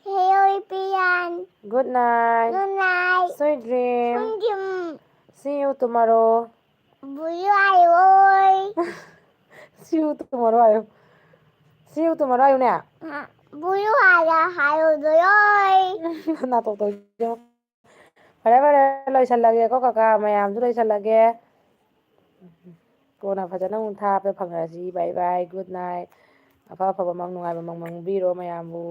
Hello everyone꯫ Good night꯫ Good night꯫ Sweet dream꯫ Sweet dream꯫ See you tomorrow꯫ ꯕꯨꯌꯨ ꯍꯥꯏꯔꯣꯏ꯫ See you tomorrow ꯍꯥꯏꯌꯣ꯫ See you tomorrow ꯍꯥꯏꯌꯨꯅꯦ꯫ ꯑ, ꯕꯨꯌꯨ ꯍꯥꯏꯔ ꯍꯥꯏꯔꯣꯏꯗꯣꯏꯔꯣꯏ꯫ ꯅꯥꯇꯣꯛꯇꯣ ꯌꯦꯡꯉꯣ꯫ ꯐꯔꯦ, ꯐꯔꯦ, ꯂꯣꯏꯁꯜꯂꯒꯦꯀꯣ ꯀꯀꯥ, ꯃꯌꯥꯝꯁꯨ ꯂꯣꯏꯁꯜꯂꯒꯦ꯫ ꯀꯣꯟꯅ ꯐꯖꯅ ꯑꯃꯨꯛ ꯊꯥꯕꯗ ꯐꯪꯅꯔꯁꯤ꯫ Bye bye, good night꯫ ꯑꯐ ꯑꯐꯕ ꯃꯪ, ꯅꯨꯡꯉꯥꯏꯕ ꯃꯪ ꯃꯪꯕꯤꯔꯣ ꯃꯌꯥꯝꯕꯨ꯫